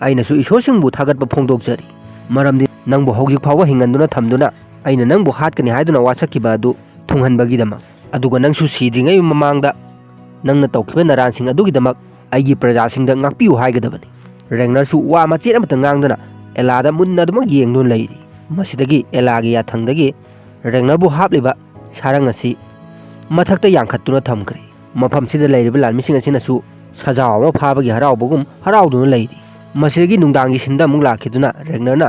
ꯑꯩꯅꯁꯨ ꯏꯁꯣꯔꯁꯤꯡꯕꯨ ꯊꯥꯒꯠꯄ ꯐꯣꯡꯗꯣꯛꯆꯔꯤ, ꯃꯔꯝꯗꯤ ꯅꯪꯕꯨ ꯍꯧꯖꯤꯛ ꯐꯥꯎꯕ ꯍꯤꯡꯍꯟꯗꯨꯅ ꯊꯝꯗꯨꯅ ꯑꯩꯅ ꯅꯪꯕꯨ ꯍꯥꯠꯀꯅꯤ ꯍꯥꯏꯗꯨꯅ ꯋꯥꯁꯛꯈꯤꯕ ꯑꯗꯨ ꯊꯨꯡꯍꯟꯕꯒꯤꯗꯃꯛ꯫ ꯑꯗꯨꯒ ꯅꯪꯁꯨ ꯁꯤꯗ꯭ꯔꯤꯉꯩ ꯃꯃꯥꯡꯗ ꯅꯪꯅ ꯇꯧꯈꯤꯕ ꯅꯔꯥꯟꯁꯤꯡ ꯑꯗꯨꯒꯤꯗꯃꯛ ꯑꯩꯒꯤ ꯄ꯭ꯔꯖꯥꯁꯤꯡꯗ ꯉꯥꯛꯄꯤꯌꯨ" ꯍꯥꯏꯒꯗꯕꯅꯤ꯫ ꯔꯦꯒꯅꯔꯁꯨ ꯋꯥ ꯃꯆꯦꯠ ꯑꯃꯠꯇ ꯉꯥꯡꯗꯅ ꯑꯦꯂꯥꯗ ꯃꯨꯟꯅ ꯑꯗꯨꯃꯛ ꯌꯦꯡꯗꯨꯅ ꯂꯩꯔꯤ꯫ ꯃꯁꯤꯗꯒꯤ ꯑꯦꯂꯥꯒꯤ ꯌꯥꯊꯪꯗꯒꯤ ꯔꯦꯒꯅꯔꯕꯨ ꯍꯥꯞꯂꯤꯕ ꯁꯥꯔꯪ ꯑꯁꯤ ꯃꯊꯛꯇ ꯌꯥꯡꯈꯠꯇꯨꯅ ꯊꯝꯈ꯭ꯔꯦ꯫ ꯃꯐꯝꯁꯤꯗ ꯂꯩꯔꯤꯕ ꯂꯥꯟꯃꯤꯁꯤꯡ ꯑꯁꯤꯅꯁꯨ ꯁꯖꯥꯎ ꯑꯃ ꯐꯥꯕꯒꯤ ꯍꯔꯥꯎꯕꯒꯨꯝ ꯍꯔꯥꯎꯗꯨꯅ ꯂꯩꯔꯤ꯫ ꯃꯁꯤꯗꯒꯤ ꯅꯨꯡꯗꯥꯡꯒꯤ ꯁꯤꯟꯗ ꯑꯃꯨꯛ ꯂꯥꯛꯈꯤꯗꯨꯅ ꯔꯦꯒꯅꯔꯅ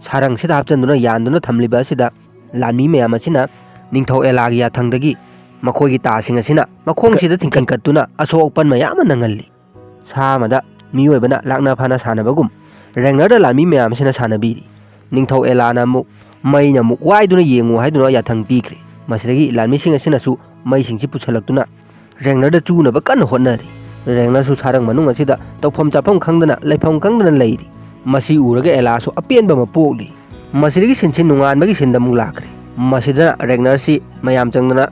ꯁꯥꯔꯪꯁꯤꯗ ꯍꯥꯞꯆꯤꯟꯗꯨꯅ ꯌꯥꯟꯗꯨꯅ ꯊꯝꯂꯤꯕ ꯑꯁꯤꯗ ꯂꯥꯟꯃꯤ ꯃꯌꯥꯝ ꯑꯁꯤꯅ ꯅꯤꯡꯊꯧ ꯑꯦꯂꯥꯒꯤ ꯌꯥꯊꯪꯗꯒꯤ ꯃꯈꯣꯏꯒꯤ ꯇꯥꯁꯤꯡ ꯑꯁꯤꯅ ꯃꯈꯣꯡꯁꯤꯗ ꯊꯤꯡꯀꯠꯇꯨꯅ ꯑꯁꯣꯛ ꯑꯄꯟ ꯃꯌꯥꯝ ꯑꯃ ꯅꯪꯍꯜꯂꯤ꯫ ꯁꯥ ꯑꯃꯗ ꯃꯤꯑꯣꯏꯕꯅ ꯂꯥꯛꯅ ꯐꯥꯅ ꯁꯥꯟꯅꯕꯒꯨꯝ ꯔꯦꯒꯅꯔꯗ ꯂꯥꯟꯃꯤ ꯃꯌꯥꯝ ꯑꯁꯤꯅ ꯁꯥꯟꯅꯕꯤꯔꯤ꯫ ꯅꯤꯡꯊꯧ ꯑꯦꯂꯥꯅ ꯑꯃꯨꯛ ꯃꯩꯅ ꯑꯃꯨꯛ ꯋꯥꯏꯗꯨꯅ ꯌꯦꯡꯉꯨ ꯍꯥꯏꯗꯨꯅ ꯌꯥꯊꯪ ꯄꯤꯈ꯭ꯔꯦ꯫ ꯃꯁꯤꯗꯒꯤ ꯂꯥꯟꯃꯤꯁꯤꯡ ꯑꯁꯤꯅꯁꯨ ꯃꯩꯁꯤꯡꯁꯤ ꯄꯨꯁꯜꯂꯛꯇꯨꯅ ꯔꯦꯒꯅꯔꯗ ꯆꯨꯅꯕ ꯀꯟꯅ ꯍꯣꯠꯅꯔꯤ꯫ ꯔꯦꯒꯅꯔꯁꯨ ꯁꯥꯔꯪ ꯃꯅꯨꯡ ꯑꯁꯤꯗ ꯇꯧꯐꯝ ꯆꯥꯐꯝ ꯈꯪꯗꯅ ꯂꯩꯐꯝ ꯈꯪꯗꯅ ꯂꯩꯔꯤ꯫ ꯃꯁꯤ ꯎꯔꯒ ꯑꯦꯂꯥꯁꯨ ꯑꯄꯦꯟꯕ ꯑꯃ ꯄꯣꯛꯂꯤ꯫ ꯃꯁꯤꯗꯒꯤ ꯁꯤꯟꯁꯤ ꯅꯣꯡꯉꯥꯟꯕꯒꯤ ꯁꯤꯟꯗ ꯑꯃꯨꯛ ꯂꯥꯛꯈ꯭ꯔꯦ꯫ ꯃꯁꯤꯗꯅ ꯔꯦꯒꯅꯔꯁꯤ ꯃꯌꯥꯝ ꯆꯪꯗꯅ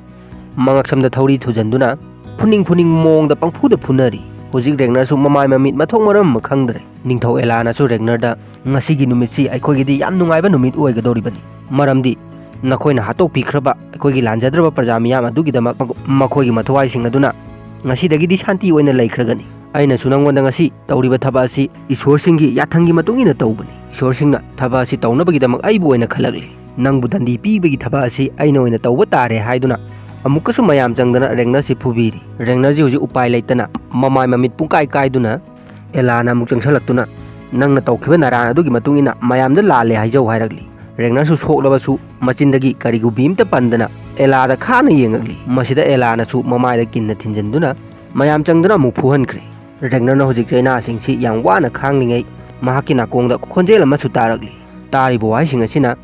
ꯃꯉꯛꯁꯝꯗ ꯊꯧꯔꯤ ꯊꯨꯖꯟꯗꯨꯅ ꯐꯨꯅꯤꯡ ꯐꯨꯅꯤꯡ ꯃꯑꯣꯡꯗ ꯄꯪꯐꯨꯗ ꯐꯨꯅꯔꯤ꯫ ꯍꯧꯖꯤꯛ ꯔꯦꯒꯅꯔꯁꯨ ꯃꯃꯥꯏ ꯃꯃꯤꯠ ꯃꯊꯣꯡ ꯃꯔꯝ ꯑꯃ ꯈꯪꯗ꯭ꯔꯦ꯫ ꯅꯤꯡꯊꯧ ꯑꯦꯂꯥꯅꯁꯨ ꯔꯦꯒꯅꯔꯗ, "ꯉꯁꯤꯒꯤ ꯅꯨꯃꯤꯠꯁꯤ ꯑꯩꯈꯣꯏꯒꯤꯗꯤ ꯌꯥꯝ ꯅꯨꯡꯉꯥꯏꯕ ꯅꯨꯃꯤꯠ ꯑꯣꯏꯒꯗꯧꯔꯤꯕꯅꯤ, ꯃꯔꯝꯗꯤ ꯅꯈꯣꯏꯅ ꯍꯥꯠꯇꯣꯛꯄꯤꯈ꯭ꯔꯕ ꯑꯩꯈꯣꯏꯒꯤ ꯂꯥꯟꯖꯗ꯭ꯔꯕ ꯄ꯭ꯔꯖꯥ ꯃꯤꯌꯥꯝ ꯑꯗꯨꯒꯤꯗꯃꯛ ꯃꯈꯣꯏꯒꯤ ꯃꯊ꯭ꯋꯥꯏꯁꯤꯡ ꯑꯗꯨꯅ ꯉꯁꯤꯗꯒꯤꯗꯤ ꯁꯥꯟꯇꯤ ꯑꯣꯏꯅ ꯂꯩꯈ꯭ꯔꯒꯅꯤ꯫ ꯑꯩꯅꯁꯨ ꯅꯪꯉꯣꯟꯗ ꯉꯁꯤ ꯇꯧꯔꯤꯕ ꯊꯕꯛ ꯑꯁꯤ ꯏꯁꯣꯔꯁꯤꯡꯒꯤ ꯌꯥꯊꯪꯒꯤ ꯃꯇꯨꯡ ꯏꯟꯅ ꯇꯧꯕꯅꯤ꯫ ꯏꯁꯣꯔꯁꯤꯡꯅ ꯊꯕꯛ ꯑꯁꯤ ꯇꯧꯅꯕꯒꯤꯗꯃꯛ ꯑꯩꯕꯨ ꯑꯣꯏꯅ ꯈꯜꯂꯛꯂꯤ꯫ ꯅꯪꯕꯨ ꯗꯟꯗꯤ ꯄꯤꯕꯒꯤ ꯊꯕꯛ ꯑꯁꯤ ꯑꯩꯅ ꯑꯣꯏꯅ ꯇꯧꯕ ꯇꯥꯔꯦ" ꯍꯥꯏꯗꯨꯅ ꯑꯃꯨꯛꯀꯁꯨ ꯃꯌꯥꯝ ꯆꯪꯗꯅ ꯔꯦꯒꯅꯔꯁꯤ ꯐꯨꯕꯤꯔꯤ꯫ ꯔꯦꯒꯅꯔꯁꯤ ꯍꯧꯖꯤꯛ ꯎꯄꯥꯏ ꯂꯩꯇꯅ ꯃꯃꯥꯏ ꯃꯃꯤꯠ ꯄꯨꯡꯀꯥꯏ ꯀꯥꯏꯗꯨꯅ ꯑꯦꯂꯥꯅ ꯑꯃꯨꯛ ꯆꯪꯁꯤꯜꯂꯛꯇꯨꯅ "ꯅꯪꯅ ꯇꯧꯈꯤꯕ ꯅꯔꯥꯟ ꯑꯗꯨꯒꯤ ꯃꯇꯨꯡ ꯏꯟꯅ ꯃꯌꯥꯝꯗ ꯂꯥꯜꯂꯦ ꯍꯥꯏꯖꯧ" ꯍꯥꯏꯔꯛꯂꯤ꯫ ꯔꯦꯒꯅꯔꯁꯨ ꯁꯣꯛꯂꯕꯁꯨ ꯃꯆꯤꯟꯗꯒꯤ ꯀꯔꯤꯒꯨꯝꯕꯤ ꯑꯃꯇ ꯄꯟꯗꯅ ꯑꯦꯂꯥꯗ ꯈꯥꯅ ꯌꯦꯡꯉꯛꯂꯤ꯫ ꯃꯁꯤꯗ ꯑꯦꯂꯥꯅꯁꯨ ꯃꯃꯥꯏꯗ ꯀꯤꯟꯅ ꯊꯤꯟꯖꯤꯟꯗꯨꯅ ꯃꯌꯥꯝ ꯆꯪꯗꯨꯅ ꯑꯃꯨꯛ ꯐꯨꯍꯟꯈ꯭ꯔꯦ꯫ ꯔꯦꯒꯅꯔꯅ ꯍꯧꯖꯤꯛ ꯆꯩꯅꯥꯁꯤꯡꯁꯤ ꯌꯥꯝ ꯋꯥꯅ ꯈꯥꯡꯂꯤꯉꯩ ꯃꯍꯥꯛꯀꯤ ꯅꯥꯀꯣꯡꯗ ꯈꯣꯟꯖꯦꯜ ꯑꯃꯁꯨ ꯇꯥꯔꯛꯂꯤ꯫ ꯇꯥꯔꯤꯕ ꯋꯥꯍꯩꯁꯤꯡ ꯑꯁꯤꯅ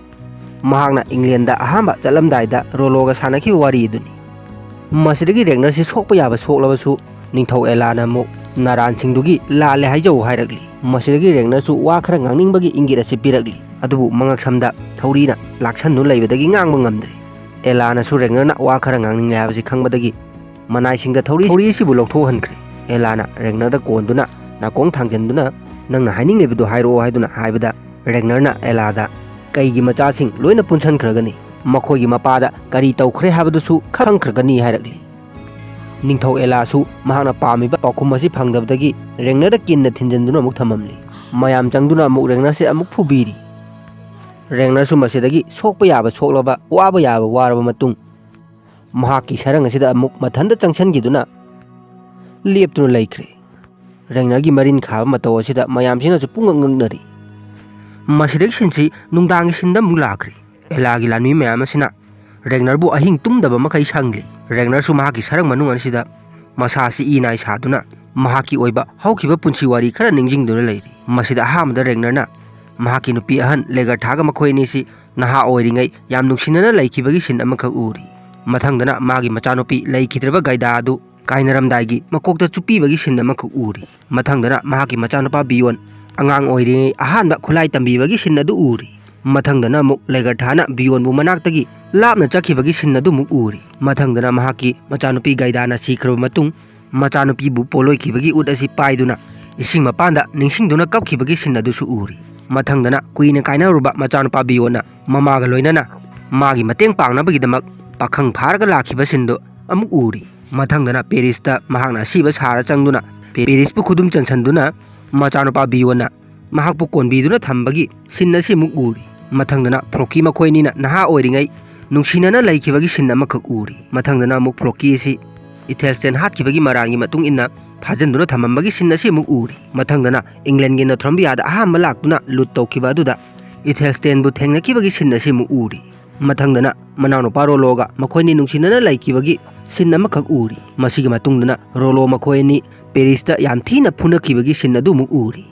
ꯃꯍꯥꯛꯅ ꯏꯪꯂꯦꯟꯗ ꯑꯍꯥꯟꯕ ꯆꯠꯂꯝꯗꯥꯏꯗ ꯔꯣꯂꯣꯒ ꯁꯥꯟꯅꯈꯤꯕ ꯋꯥꯔꯤ ꯑꯗꯨꯅꯤ꯫ ꯃꯁꯤꯗꯒꯤ ꯔꯦꯒꯅꯔꯁꯤ ꯁꯣꯛꯄ ꯌꯥꯕ ꯁꯣꯛꯂꯕꯁꯨ ꯅꯤꯡꯊꯧ ꯑꯦꯂꯥꯅ ꯑꯃꯨꯛ "ꯅꯔꯥꯟꯁꯤꯡꯗꯨꯒꯤ ꯂꯥꯜꯂꯦ ꯍꯥꯏꯖꯧ" ꯍꯥꯏꯔꯛꯂꯤ꯫ ꯃꯁꯤꯗꯒꯤ ꯔꯦꯒꯅꯔꯁꯨ ꯋꯥ ꯈꯔ ꯉꯥꯡꯅꯤꯡꯕꯒꯤ ꯏꯪꯒꯤꯠ ꯑꯁꯤ ꯄꯤꯔꯛꯂꯤ꯫ ꯑꯗꯨꯕꯨ ꯃꯉꯛꯁꯝꯗ ꯊꯧꯔꯤꯅ ꯂꯥꯛꯁꯟꯗꯨꯅ ꯂꯩꯕꯗꯒꯤ ꯉꯥꯡꯕ ꯉꯝꯗ꯭ꯔꯦ꯫ ꯑꯦꯂꯥꯅꯁꯨ ꯔꯦꯒꯅꯔꯅ ꯋꯥ ꯈꯔ ꯉꯥꯡꯅꯤꯡꯂꯦ ꯍꯥꯏꯕꯁꯤ ꯈꯪꯕꯗꯒꯤ ꯃꯅꯥꯏꯁꯤꯡꯗ ꯊꯧꯔꯤ, ꯊꯧꯔꯤ ꯑꯁꯤꯕꯨ ꯂꯧꯊꯣꯛꯍꯟꯈ꯭ꯔꯦ꯫ ꯑꯦꯂꯥꯅ ꯔꯦꯒꯅꯔꯗ ꯀꯣꯟꯗꯨꯅ ꯅꯥꯀꯣꯡ ꯊꯥꯡꯖꯟꯗꯨꯅ "ꯅꯪꯅ ꯍꯥꯏꯅꯤꯡꯂꯤꯕꯗꯨ ꯍꯥꯏꯔꯛꯑꯣ" ꯍꯥꯏꯗꯨꯅ ꯍꯥꯏꯕꯗ, ꯔꯦꯒꯅꯔꯅ ꯑꯦꯂꯥꯗ "ꯀꯩꯒꯤ ꯃꯆꯥꯁꯤꯡ ꯂꯣꯏꯅ ꯄꯨꯟꯁꯟꯈ꯭ꯔꯒꯅꯤ, ꯃꯈꯣꯏꯒꯤ ꯃꯄꯥꯗ ꯀꯔꯤ ꯇꯧꯈ꯭ꯔꯦ ꯍꯥꯏꯕꯗꯨꯁꯨ ꯈꯪꯈ꯭ꯔꯒꯅꯤ" ꯍꯥꯏꯔꯛꯂꯤ꯫ ꯅꯤꯡꯊꯧ ꯑꯦꯂꯥꯁꯨ ꯃꯍꯥꯛꯅ ꯄꯥꯝꯃꯤꯕ ꯄꯥꯎꯈꯨꯝ ꯑꯁꯤ ꯐꯪꯗꯕꯗꯒꯤ ꯔꯦꯒꯅꯔꯗ ꯀꯤꯟꯅ ꯊꯤꯟꯖꯤꯟꯗꯨꯅ ꯑꯃꯨꯛ ꯊꯝꯃꯝꯂꯤ꯫ ꯃꯌꯥꯝ ꯆꯪꯗꯨꯅ ꯑꯃꯨꯛ ꯔꯦꯒꯅꯔꯁꯦ ꯑꯃꯨꯛ ꯐꯨꯕꯤꯔꯤ꯫ ꯔꯦꯒꯅꯔꯁꯨ ꯃꯁꯤꯗꯒꯤ ꯁꯣꯛꯄ ꯌꯥꯕ ꯁꯣꯛꯂꯕ, ꯋꯥꯕ ꯌꯥꯕ ꯋꯥꯔꯕ ꯃꯇꯨꯡ, ꯃꯍꯥꯛꯀꯤ ꯁꯔꯪ ꯑꯁꯤꯗ ꯑꯃꯨꯛ ꯃꯊꯟꯇ ꯆꯪꯁꯤꯟꯈꯤꯗꯨꯅ ꯂꯦꯞꯇꯨꯅ ꯂꯩꯈ꯭ꯔꯦ꯫ ꯔꯦꯒꯅꯔꯒꯤ ꯃꯔꯤꯟ ꯈꯥꯕ ꯃꯇꯧ ꯑꯁꯤꯗ ꯃꯌꯥꯝꯁꯤꯅꯁꯨ ꯄꯨꯡꯉꯛ ꯉꯛꯅꯔꯤ꯫ ꯃꯁꯤꯗꯒꯤ ꯁꯤꯟꯁꯤ ꯅꯨꯡꯗꯥꯡꯒꯤ ꯁꯤꯟꯗ ꯑꯃꯨꯛ ꯂꯥꯛꯈ꯭ꯔꯦ꯫ ꯑꯦꯂꯥꯒꯤ ꯂꯥꯟꯃꯤ ꯃꯌꯥꯝ ꯑꯁꯤꯅ ꯔꯦꯒꯅꯔꯕꯨ ꯑꯍꯤꯡ ꯇꯨꯝꯗꯕ ꯃꯈꯩ ꯁꯪꯂꯤ꯫ ꯔꯦꯒꯅꯔꯁꯨ ꯃꯍꯥꯛꯀꯤ ꯁꯔꯪ ꯃꯅꯨꯡ ꯑꯁꯤꯗ ꯃꯁꯥꯁꯤ ꯏ ꯅꯥꯏ ꯁꯥꯗꯨꯅ ꯃꯍꯥꯛꯀꯤ ꯑꯣꯏꯕ ꯍꯧꯈꯤꯕ ꯄꯨꯟꯁꯤ ꯋꯥꯔꯤ ꯈꯔ ꯅꯤꯡꯁꯤꯡꯗꯨꯅ ꯂꯩꯔꯤ꯫ ꯃꯁꯤꯗ ꯑꯍꯥꯟꯕꯗ ꯔꯦꯒꯅꯔꯅ ꯃꯍꯥꯛꯀꯤ ꯅꯨꯄꯤ ꯑꯍꯟ ꯂꯦꯒꯔꯊꯥꯒ ꯃꯈꯣꯏ ꯑꯅꯤꯁꯤ ꯅꯍꯥ ꯑꯣꯏꯔꯤꯉꯩ ꯌꯥꯝ ꯅꯨꯡꯁꯤꯅꯅ ꯂꯩꯈꯤꯕꯒꯤ ꯁꯤꯟ ꯑꯃꯈꯛ ꯎꯔꯤ꯫ ꯃꯊꯪꯗꯅ ꯃꯥꯒꯤ ꯃꯆꯥꯅꯨꯄꯤ ꯂꯩꯈꯤꯗ꯭ꯔꯕ ꯒꯥꯏꯗꯥ ꯑꯗꯨ ꯀꯥꯏꯅꯔꯝꯗꯥꯏꯒꯤ ꯃꯀꯣꯛꯇ ꯆꯨꯞꯄꯤꯕꯒꯤ ꯁꯤꯟ ꯑꯃꯈꯛ ꯎꯔꯤ꯫ ꯃꯊꯪꯗꯅ ꯃꯍꯥꯛꯀꯤ ꯃꯆꯥꯅꯨꯄꯥ ꯕꯤꯌꯣꯟ ꯑꯉꯥꯡ ꯑꯣꯏꯔꯤꯉꯩ ꯑꯍꯥꯟꯕ ꯈꯨꯠꯂꯥꯏ ꯇꯝꯕꯤꯕꯒꯤ ꯁꯤꯟ ꯑꯗꯨ ꯎꯔꯤ꯫ ꯃꯊꯪꯗꯅ ꯑꯃꯨꯛ ꯂꯦꯒꯔꯊꯥꯅ ꯕꯤꯌꯣꯟꯕꯨ ꯃꯅꯥꯛꯇꯒꯤ ꯂꯥꯞꯅ ꯆꯠꯈꯤꯕꯒꯤ ꯁꯤꯟ ꯑꯗꯨꯃꯨꯛ ꯎꯔꯤ꯫ ꯃꯊꯪꯗꯅ ꯃꯍꯥꯛꯀꯤ ꯃꯆꯥꯅꯨꯄꯤ ꯒꯥꯏꯗꯥꯅ ꯁꯤꯈ꯭ꯔꯕ ꯃꯇꯨꯡ ꯃꯆꯥꯅꯨꯄꯤꯕꯨ ꯄꯣꯂꯣꯏꯈꯤꯕꯒꯤ ꯎꯠ ꯑꯁꯤ ꯄꯥꯏꯗꯨꯅ ꯏꯁꯤꯡ ꯃꯄꯥꯟꯗ ꯅꯤꯡꯁꯤꯡꯗꯨꯅ ꯀꯞꯈꯤꯕꯒꯤ ꯁꯤꯟ ꯑꯗꯨꯁꯨ ꯎꯔꯤ꯫ ꯃꯊꯪꯗꯅ ꯀꯨꯏꯅ ꯀꯥꯏꯅꯔꯨꯕ ꯃꯆꯥꯅꯨꯄꯥ ꯕꯤꯌꯣꯟꯅ ꯃꯃꯥꯒ ꯂꯣꯏꯅꯅ ꯃꯥꯒꯤ ꯃꯇꯦꯡ ꯄꯥꯡꯅꯕꯒꯤꯗꯃꯛ ꯄꯥꯈꯪ ꯐꯥꯔꯒ ꯂꯥꯛꯈꯤꯕ ꯁꯤꯟꯗꯨ ꯑꯃꯨꯛ ꯎꯔꯤ꯫ ꯃꯊꯪꯗꯅ ꯄꯦꯔꯤꯁꯇ ꯃꯍꯥꯛꯅ ꯑꯁꯤꯕ ꯁꯍꯔ ꯆꯪꯗꯨꯅ ꯄꯦꯔꯤꯁꯄꯨ ꯈꯨꯗꯨꯝ ꯆꯟꯁꯟꯗꯨꯅ ꯃꯆꯥꯅꯨꯄꯥ ꯕꯤꯌꯣꯟꯅ ꯃꯍꯥꯛꯄꯨ ꯀꯣꯟꯕꯤꯗꯨꯅ ꯊꯝꯕꯒꯤ ꯁꯤꯟ ꯑꯁꯤ ꯑꯃꯨꯛ ꯎꯔꯤ꯫ ꯃꯊꯪꯗꯅ ꯐ꯭ꯂꯣꯀꯤ ꯃꯈꯣꯏ ꯑꯅꯤꯅ ꯅꯍꯥ ꯑꯣꯏꯔꯤꯉꯩ ꯅꯨꯡꯁꯤꯅꯅ ꯂꯩꯈꯤꯕꯒꯤ ꯁꯤꯟ ꯑꯃꯈꯛ ꯎꯔꯤ꯫ ꯃꯊꯪꯗꯅ ꯑꯃꯨꯛ ꯐ꯭ꯂꯣꯀꯤ ꯑꯁꯤ ꯏꯊꯦꯜꯁꯇꯦꯟ ꯍꯥꯠꯈꯤꯕꯒꯤ ꯃꯔꯥꯜꯒꯤ ꯃꯇꯨꯡ ꯏꯟꯅ ꯐꯥꯖꯤꯟꯗꯨꯅ ꯊꯝꯃꯝꯕꯒꯤ ꯁꯤꯟ ꯑꯁꯤ ꯑꯃꯨꯛ ꯎꯔꯤ꯫ ꯃꯊꯪꯗꯅ ꯏꯪꯂꯦꯟꯒꯤ ꯅꯣꯊ꯭ꯔꯝꯕꯤꯌꯥꯗ ꯑꯍꯥꯟꯕ ꯂꯥꯛꯇꯨꯅ ꯂꯨꯠ ꯇꯧꯈꯤꯕ ꯑꯗꯨꯗ ꯏꯊꯦꯜꯁꯇꯦꯟꯕꯨ ꯊꯦꯡꯅꯈꯤꯕꯒꯤ ꯁꯤꯟ ꯑꯁꯤ ꯑꯃꯨꯛ ꯎꯔꯤ꯫ ꯃꯊꯪꯗꯅ ꯃꯅꯥꯎꯅꯨꯄꯥ ꯔꯣꯂꯣꯒ ꯃꯈꯣꯏꯅꯤ ꯅꯨꯡꯁꯤꯅꯅ ꯂꯩꯈꯤꯕꯒꯤ ꯁꯤꯟ ꯑꯃꯈꯛ ꯎꯔꯤ꯫ ꯃꯁꯤꯒꯤ ꯃꯇꯨꯡꯗꯅ ꯔꯣꯂꯣ ꯃꯈꯣꯏ ꯑꯅꯤ ꯄꯦꯔꯤꯁꯇ ꯌꯥꯝ ꯊꯤꯅ ꯐꯨꯅꯈꯤꯕꯒꯤ ꯁꯤꯟ ꯑꯗꯨ ꯑꯃꯨꯛ ꯎꯔꯤ꯫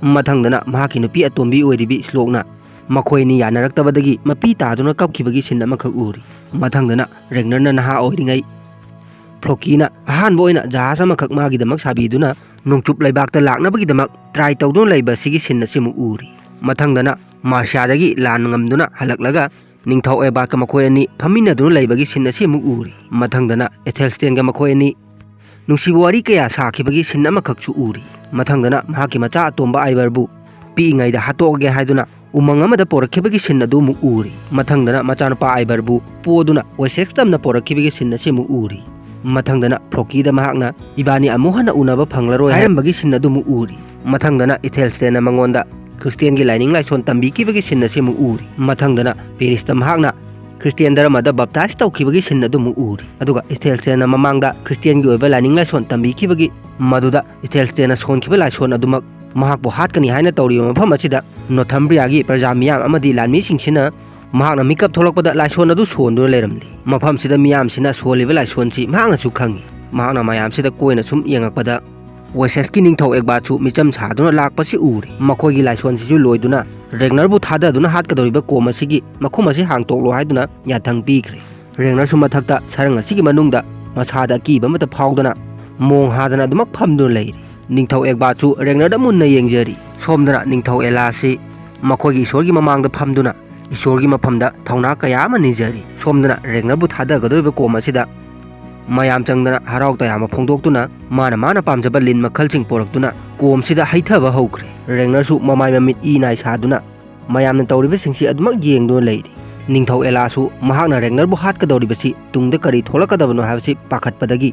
ꯃꯊꯪꯗꯅ ꯃꯍꯥꯛꯀꯤ ꯅꯨꯄꯤ ꯑꯇꯣꯝꯕꯤ ꯑꯣꯏꯔꯤꯕꯤ ꯁ꯭ꯂꯣꯛꯅ ꯃꯈꯣꯏ ꯑꯅꯤ ꯌꯥꯅꯔꯛꯇꯕꯗꯒꯤ ꯃꯄꯤ ꯇꯥꯗꯨꯅ ꯀꯞꯈꯤꯕꯒꯤ ꯁꯤꯟ ꯑꯃꯈꯛ ꯎꯔꯤ꯫ ꯃꯊꯪꯗꯅ ꯔꯦꯒꯅꯔꯅ ꯅꯍꯥ ꯑꯣꯏꯔꯤꯉꯩ ꯐ꯭ꯂꯣꯀꯤꯅ ꯑꯍꯥꯟꯕ ꯑꯣꯏꯅ ꯖꯍꯥꯖ ꯑꯃꯈꯛ ꯃꯥꯒꯤꯗꯃꯛ ꯁꯥꯕꯤꯗꯨꯅ ꯅꯣꯡꯆꯨꯞ ꯂꯩꯕꯥꯛꯇ ꯂꯥꯛꯅꯕꯒꯤꯗꯃꯛ ꯇ꯭ꯔꯥꯏ ꯇꯧꯗꯨꯅ ꯂꯩꯕ ꯑꯁꯤꯒꯤ ꯁꯤꯟ ꯑꯁꯤꯃꯨꯛ ꯎꯔꯤ꯫ ꯃꯊꯪꯗꯅ ꯃꯥꯔꯁꯤꯌꯥꯗꯒꯤ ꯂꯥꯟ ꯉꯝꯗꯨꯅ ꯍꯜꯂꯛꯂꯒ ꯅꯤꯡꯊꯧ ꯑꯦꯕꯥꯔꯠꯀ ꯃꯈꯣꯏ ꯑꯅꯤ ꯐꯝꯃꯤꯟꯅꯗꯨꯅ ꯂꯩꯕꯒꯤ ꯁꯤꯟ ꯑꯁꯤꯃꯨꯛ ꯎꯔꯤ꯫ ꯃꯊꯪꯗꯅ ꯑꯦꯊꯦꯜꯁꯇꯦꯟꯒ ꯃꯈꯣꯏ ꯑꯅꯤ ꯅꯨꯡꯁꯤꯕ ꯋꯥꯔꯤ ꯀꯌꯥ ꯁꯥꯈꯤꯕꯒꯤ ꯁꯤꯟ ꯑꯃꯈꯛꯁꯨ ꯎꯔꯤ꯫ ꯃꯊꯪꯗꯅ ꯃꯍꯥꯛꯀꯤ ꯃꯆꯥ ꯑꯇꯣꯝꯕ ꯑꯥꯏꯕꯔꯕꯨ ꯄꯤꯛꯏꯉꯩꯗ ꯍꯥꯠꯇꯣꯛꯑꯒꯦ ꯍꯥꯏꯗꯨꯅ ꯎꯃꯪ ꯑꯃꯗ ꯄꯣꯔꯛꯈꯤꯕꯒꯤ ꯁꯤꯟ ꯑꯗꯨ ꯑꯃꯨꯛ ꯎꯔꯤ꯫ ꯃꯊꯪꯗꯅ ꯃꯆꯥꯅꯨꯄꯥ ꯑꯥꯏꯕꯔꯕꯨ ꯄꯣꯗꯨꯅ ꯋꯦꯁꯦꯛꯁ ꯇꯝꯅ ꯄꯣꯔꯛꯈꯤꯕꯒꯤ ꯁꯤꯟ ꯑꯁꯤ ꯑꯃꯨꯛ ꯎꯔꯤ꯫ ꯃꯊꯪꯗꯅ ꯐ꯭ꯂꯣꯀꯤꯗ ꯃꯍꯥꯛꯅ "ꯏꯕꯥꯅꯤ ꯑꯃꯨꯛ ꯍꯟꯅ ꯎꯅꯕ ꯐꯪꯂꯔꯣꯏ" ꯍꯥꯏꯔꯝꯕꯒꯤ ꯁꯤꯟ ꯑꯗꯨ ꯑꯃꯨꯛ ꯎꯔꯤ꯫ ꯃꯊꯪꯗꯅ ꯏꯊꯦꯜꯁꯇꯦꯟꯅ ꯃꯉꯣꯟꯗ ꯈ꯭ꯔꯤꯁꯇꯤꯌꯥꯟꯒꯤ ꯂꯥꯏꯅꯤꯡ ꯂꯥꯏꯁꯣꯟ ꯇꯝꯕꯤꯈꯤꯕꯒꯤ ꯁꯤꯟ ꯑꯁꯤ ꯑꯃꯨꯛ ꯎꯔꯤ꯫ ꯃꯊꯪꯗꯅ ꯄꯦꯔꯤꯁꯇ ꯃꯍꯥꯛꯅ ꯈ꯭ꯔꯤꯁꯇꯤꯌꯥꯟ ꯙꯔꯃꯗ ꯕꯞꯇꯥꯏꯖ ꯇꯧꯈꯤꯕꯒꯤ ꯁꯤꯟ ꯑꯗꯨ ꯑꯃꯨꯛ ꯎꯔꯤ꯫ ꯑꯗꯨꯒ ꯏꯊꯦꯜꯁꯇꯦꯟꯅ ꯃꯃꯥꯡꯗ ꯈ꯭ꯔꯤꯁꯇꯤꯌꯥꯟꯒꯤ ꯑꯣꯏꯕ ꯂꯥꯏꯅꯤꯡ ꯂꯥꯏꯁꯣꯟ ꯇꯝꯕꯤꯈꯤꯕꯒꯤ ꯃꯗꯨꯗ ꯏꯊꯦꯜꯁꯇꯦꯟꯅ ꯁꯣꯟꯈꯤꯕ ꯂꯥꯏꯁꯣꯟ ꯑꯗꯨꯃꯛ ꯃꯍꯥꯛꯄꯨ ꯍꯥꯠꯀꯅꯤ ꯍꯥꯏꯅ ꯇꯧꯔꯤꯕ ꯃꯐꯝ ꯑꯁꯤꯗ ꯅꯣꯊꯝꯕ꯭ꯔꯤꯌꯥꯒꯤ ꯄ꯭ꯔꯖꯥ ꯃꯤꯌꯥꯝ ꯑꯃꯗꯤ ꯂꯥꯟꯃꯤꯁꯤꯡꯁꯤꯅ ꯃꯍꯥꯛꯅ ꯃꯤꯀꯞ ꯊꯣꯛꯂꯛꯄꯗ ꯂꯥꯏꯁꯣꯟ ꯑꯗꯨ ꯁꯣꯟꯗꯨꯅ ꯂꯩꯔꯝꯂꯤ꯫ ꯃꯐꯝꯁꯤꯗ ꯃꯤꯌꯥꯝꯁꯤꯅ ꯁꯣꯜꯂꯤꯕ ꯂꯥꯏꯁꯣꯟꯁꯤ ꯃꯍꯥꯛꯅꯁꯨ ꯈꯪꯏ꯫ ꯃꯍꯥꯛꯅ ꯃꯌꯥꯝꯁꯤꯗ ꯀꯣꯏꯅ ꯁꯨꯝ ꯌꯦꯡꯉꯛꯄꯗ ꯋꯦꯁꯦꯁꯀꯤ ꯅꯤꯡꯊꯧ ꯑꯦꯒꯕꯥꯔꯠꯁꯨ ꯃꯤꯆꯝ ꯁꯥꯗꯨꯅ ꯂꯥꯛꯄꯁꯤ ꯎꯔꯤ꯫ ꯃꯈꯣꯏꯒꯤ ꯂꯥꯏꯁꯣꯟꯁꯤꯁꯨ ꯂꯣꯏꯗꯨꯅ ꯔꯦꯒꯅꯔꯕꯨ ꯊꯥꯗꯗꯨꯅ ꯍꯥꯠꯀꯗꯧꯔꯤꯕ ꯀꯣꯝ ꯑꯁꯤꯒꯤ ꯃꯈꯨꯝ ꯑꯁꯤ ꯍꯥꯡꯇꯣꯛꯂꯣ ꯍꯥꯏꯗꯨꯅ ꯌꯥꯊꯪ ꯄꯤꯈ꯭ꯔꯦ꯫ ꯔꯦꯒꯅꯔꯁꯨ ꯃꯊꯛꯇ ꯁꯔꯪ ꯑꯁꯤꯒꯤ ꯃꯅꯨꯡꯗ ꯃꯁꯥꯗ ꯑꯀꯤꯕ ꯑꯃꯠꯇ ꯐꯥꯎꯗꯅ ꯃꯣꯡ ꯍꯥꯗꯅ ꯑꯗꯨꯃꯛ ꯐꯝꯗꯨꯅ ꯂꯩꯔꯤ꯫ ꯅꯤꯡꯊꯧ ꯑꯦꯒꯕꯥꯔꯠꯁꯨ ꯔꯦꯒꯅꯔꯗ ꯃꯨꯟꯅ ꯌꯦꯡꯖꯔꯤ꯫ ꯁꯣꯝꯗꯅ ꯅꯤꯡꯊꯧ ꯑꯦꯂꯥꯁꯤ ꯃꯈꯣꯏꯒꯤ ꯏꯁꯣꯔꯒꯤ ꯃꯃꯥꯡꯗ ꯐꯝꯗꯨꯅ ꯏꯁꯣꯔꯒꯤ ꯃꯐꯝꯗ ꯊꯧꯅꯥ ꯀꯌꯥ ꯑꯃ ꯅꯤꯖꯔꯤ꯫ ꯁꯣꯝꯗꯅ ꯔꯦꯒꯅꯔꯕꯨ ꯊꯥꯗꯒꯗꯧꯔꯤꯕ ꯀꯣꯝ ꯑꯁꯤꯗ ꯃꯌꯥꯝ ꯆꯪꯗꯅ ꯍꯔꯥꯎ ꯇꯌꯥꯝꯕ ꯐꯣꯡꯗꯣꯛꯇꯨꯅ ꯃꯥꯅ ꯃꯥꯅ ꯄꯥꯝꯖꯕ ꯂꯤꯟ ꯃꯈꯜꯁꯤꯡ ꯄꯣꯔꯛꯇꯨꯅ ꯀꯣꯝꯁꯤꯗ ꯍꯩꯊꯕ ꯍꯧꯈ꯭ꯔꯦ꯫ ꯔꯦꯒꯅꯔꯁꯨ ꯃꯃꯥꯏ ꯃꯃꯤꯠ ꯏ ꯅꯥꯏ ꯁꯥꯗꯨꯅ ꯃꯌꯥꯝꯅ ꯇꯧꯔꯤꯕꯁꯤꯡꯁꯤ ꯑꯗꯨꯃꯛ ꯌꯦꯡꯗꯨꯅ ꯂꯩꯔꯤ꯫ ꯅꯤꯡꯊꯧ ꯑꯦꯂꯥꯁꯨ ꯃꯍꯥꯛꯅ ꯔꯦꯒꯅꯔꯕꯨ ꯍꯥꯠꯀꯗꯧꯔꯤꯕꯁꯤ ꯇꯨꯡꯗ ꯀꯔꯤ ꯊꯣꯛꯂꯛꯀꯗꯕꯅꯣ ꯍꯥꯏꯕꯁꯤ ꯄꯥꯈꯠꯄꯗꯒꯤ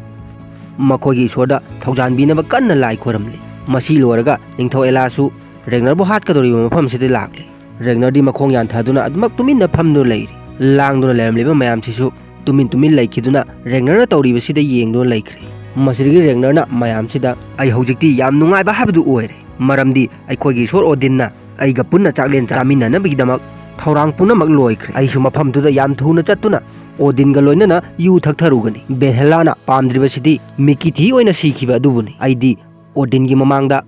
ꯃꯈꯣꯏꯒꯤ ꯏꯁꯣꯔꯗ ꯊꯧꯖꯥꯟꯕꯤꯅꯕ ꯀꯟꯅ ꯂꯥꯏ ꯈꯣꯏꯔꯝꯂꯤ꯫ ꯃꯁꯤ ꯂꯣꯏꯔꯒ ꯅꯤꯡꯊꯧ ꯑꯦꯂꯥꯁꯨ ꯔꯦꯒꯅꯔꯕꯨ ꯍꯥꯠꯀꯗꯧꯔꯤꯕ ꯃꯐꯝꯁꯤꯗ ꯂꯥꯛꯂꯤ꯫ ꯔꯦꯒꯅꯔꯗꯤ ꯃꯈꯣꯡ ꯌꯥꯟꯊꯗꯨꯅ ꯑꯗꯨꯃꯛ ꯇꯨꯃꯤꯟꯅ ꯐꯝꯗꯨꯅ ꯂꯩꯔꯤ꯫ ꯂꯥꯡꯗꯨꯅ ꯂꯩꯔꯝꯂꯤꯕ ꯃꯌꯥꯝꯁꯤꯁꯨ ꯇꯨꯃꯤꯟ ꯇꯨꯃꯤꯟ ꯂꯩꯈꯤꯗꯨꯅ ꯔꯦꯒꯅꯔꯅ ꯇꯧꯔꯤꯕꯁꯤꯗ ꯌꯦꯡꯗꯨꯅ ꯂꯩꯈ꯭ꯔꯦ꯫ ꯃꯁꯤꯗꯒꯤ ꯔꯦꯒꯅꯔꯅ ꯃꯌꯥꯝꯁꯤꯗ, "ꯑꯩ ꯍꯧꯖꯤꯛꯇꯤ ꯌꯥꯝ ꯅꯨꯡꯉꯥꯏꯕ ꯍꯥꯏꯕꯗꯨ ꯑꯣꯏꯔꯦ, ꯃꯔꯝꯗꯤ ꯑꯩꯈꯣꯏꯒꯤ ꯏꯁꯣꯔ ꯑꯣꯗꯤꯟꯅ ꯑꯩꯒ ꯄꯨꯟꯅ ꯆꯥꯛꯂꯦꯟ ꯆꯥꯃꯤꯟꯅꯅꯕꯒꯤꯗꯃꯛ ꯊꯧꯔꯥꯡ ꯄꯨꯝꯅꯃꯛ ꯂꯣꯏꯈ꯭ꯔꯦ꯫ ꯑꯩꯁꯨ ꯃꯐꯝꯗꯨꯗ ꯌꯥꯝ ꯊꯨꯅ ꯆꯠꯇꯨꯅ ꯑꯣꯗꯤꯟꯒ ꯂꯣꯏꯅꯅ ꯌꯨ ꯊꯛꯊꯔꯨꯒꯅꯤ꯫ ꯚꯦꯜꯍꯦꯂꯥꯅ ꯄꯥꯝꯗ꯭ꯔꯤꯕꯁꯤꯗꯤ ꯃꯤꯀꯤ ꯊꯤ ꯑꯣꯏꯅ ꯁꯤꯈꯤꯕ ꯑꯗꯨꯕꯨꯅꯤ꯫ ꯑꯩꯗꯤ ꯑꯣꯗꯤꯟꯒꯤ ꯃꯃꯥꯡꯗ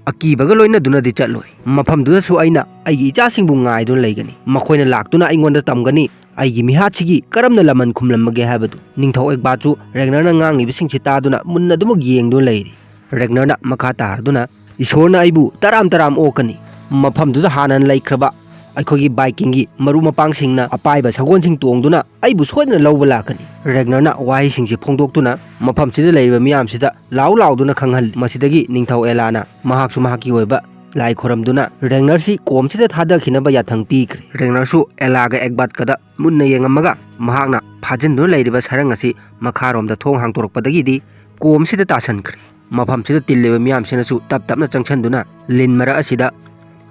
ꯑꯀꯤꯕꯒ ꯂꯣꯏꯅꯗꯨꯅꯗꯤ ꯆꯠꯂꯣꯏ꯫ ꯃꯐꯝꯗꯨꯗꯁꯨ ꯑꯩꯅ ꯑꯩꯒꯤ ꯏꯆꯥꯁꯤꯡꯕꯨ ꯉꯥꯏꯗꯨꯅ ꯂꯩꯒꯅꯤ꯫ ꯃꯈꯣꯏꯅ ꯂꯥꯛꯇꯨꯅ ꯑꯩꯉꯣꯟꯗ ꯇꯝꯒꯅꯤ ꯑꯩꯒꯤ ꯃꯤꯍꯥꯠꯁꯤꯒꯤ ꯀꯔꯝꯅ ꯂꯃꯟ ꯈꯨꯝꯂꯝꯕꯒꯦ ꯍꯥꯏꯕꯗꯨ꯫" ꯅꯤꯡꯊꯧ ꯑꯦꯒꯕꯥꯠꯁꯨ ꯔꯦꯒꯅꯔꯅ ꯉꯥꯡꯂꯤꯕꯁꯤꯡꯁꯤ ꯇꯥꯗꯨꯅ ꯃꯨꯟꯅ ꯑꯗꯨꯃꯛ ꯌꯦꯡꯗꯨꯅ ꯂꯩꯔꯤ꯫ ꯔꯦꯒꯅꯔꯅ ꯃꯈꯥ ꯇꯥꯔꯗꯨꯅ, "ꯏꯁꯣꯔꯅ ꯑꯩꯕꯨ ꯇꯔꯥꯝ ꯇꯔꯥꯝ ꯑꯣꯛꯀꯅꯤ꯫ ꯃꯐꯝꯗꯨꯗ ꯍꯥꯟꯅ ꯂꯩꯈ꯭ꯔꯕ ꯑꯩꯈꯣꯏꯒꯤ ꯚꯥꯏꯀꯤꯡꯒꯤ ꯃꯔꯨꯞ ꯃꯄꯥꯡꯁꯤꯡꯅ ꯑꯄꯥꯏꯕ ꯁꯒꯣꯜꯁꯤꯡ ꯇꯣꯡꯗꯨꯅ ꯑꯩꯕꯨ ꯁꯣꯏꯗꯅ ꯂꯧꯕ ꯂꯥꯛꯀꯅꯤ꯫" ꯔꯦꯒꯅꯔꯅ ꯋꯥꯍꯩꯁꯤꯡꯁꯤ ꯐꯣꯡꯗꯣꯛꯇꯨꯅ ꯃꯐꯝꯁꯤꯗ ꯂꯩꯔꯤꯕ ꯃꯤꯌꯥꯝꯁꯤꯗ ꯂꯥꯎ ꯂꯥꯎꯗꯨꯅ ꯈꯪꯍꯜꯂꯤ꯫ ꯃꯁꯤꯗꯒꯤ ꯅꯤꯡꯊꯧ ꯑꯦꯂꯥꯅ ꯃꯍꯥꯛꯁꯨ ꯃꯍꯥꯛꯀꯤ ꯑꯣꯏꯕ ꯂꯥꯏ ꯈꯣꯏꯔꯝꯗꯨꯅ ꯔꯦꯒꯅꯔꯁꯤ ꯀꯣꯝꯁꯤꯗ ꯊꯥꯗꯈꯤꯅꯕ ꯌꯥꯊꯪ ꯄꯤꯈ꯭ꯔꯦ꯫ ꯔꯦꯒꯅꯔꯁꯨ ꯑꯦꯂꯥꯒ ꯑꯦꯒꯕꯥꯠꯀꯗ ꯃꯨꯟꯅ ꯌꯦꯡꯉꯝꯃꯒ ꯃꯍꯥꯛꯅ ꯐꯥꯖꯤꯟꯗꯨꯅ ꯂꯩꯔꯤꯕ ꯁꯔꯪ ꯑꯁꯤ ꯃꯈꯥꯔꯣꯝꯗ ꯊꯣꯡ ꯍꯥꯡꯗꯣꯔꯛꯄꯗꯒꯤꯗꯤ ꯀꯣꯝꯁꯤꯗ ꯇꯥꯁꯟꯈ꯭ꯔꯦ꯫ ꯃꯐꯝꯁꯤꯗ ꯇꯤꯜꯂꯤꯕ ꯃꯤꯌꯥꯝꯁꯤꯅꯁꯨ ꯇꯞ ꯇꯞꯅ ꯆꯪꯁꯤꯟꯗꯨꯅ ꯂꯤꯟ ꯃꯔꯛ ꯑꯁꯤꯗ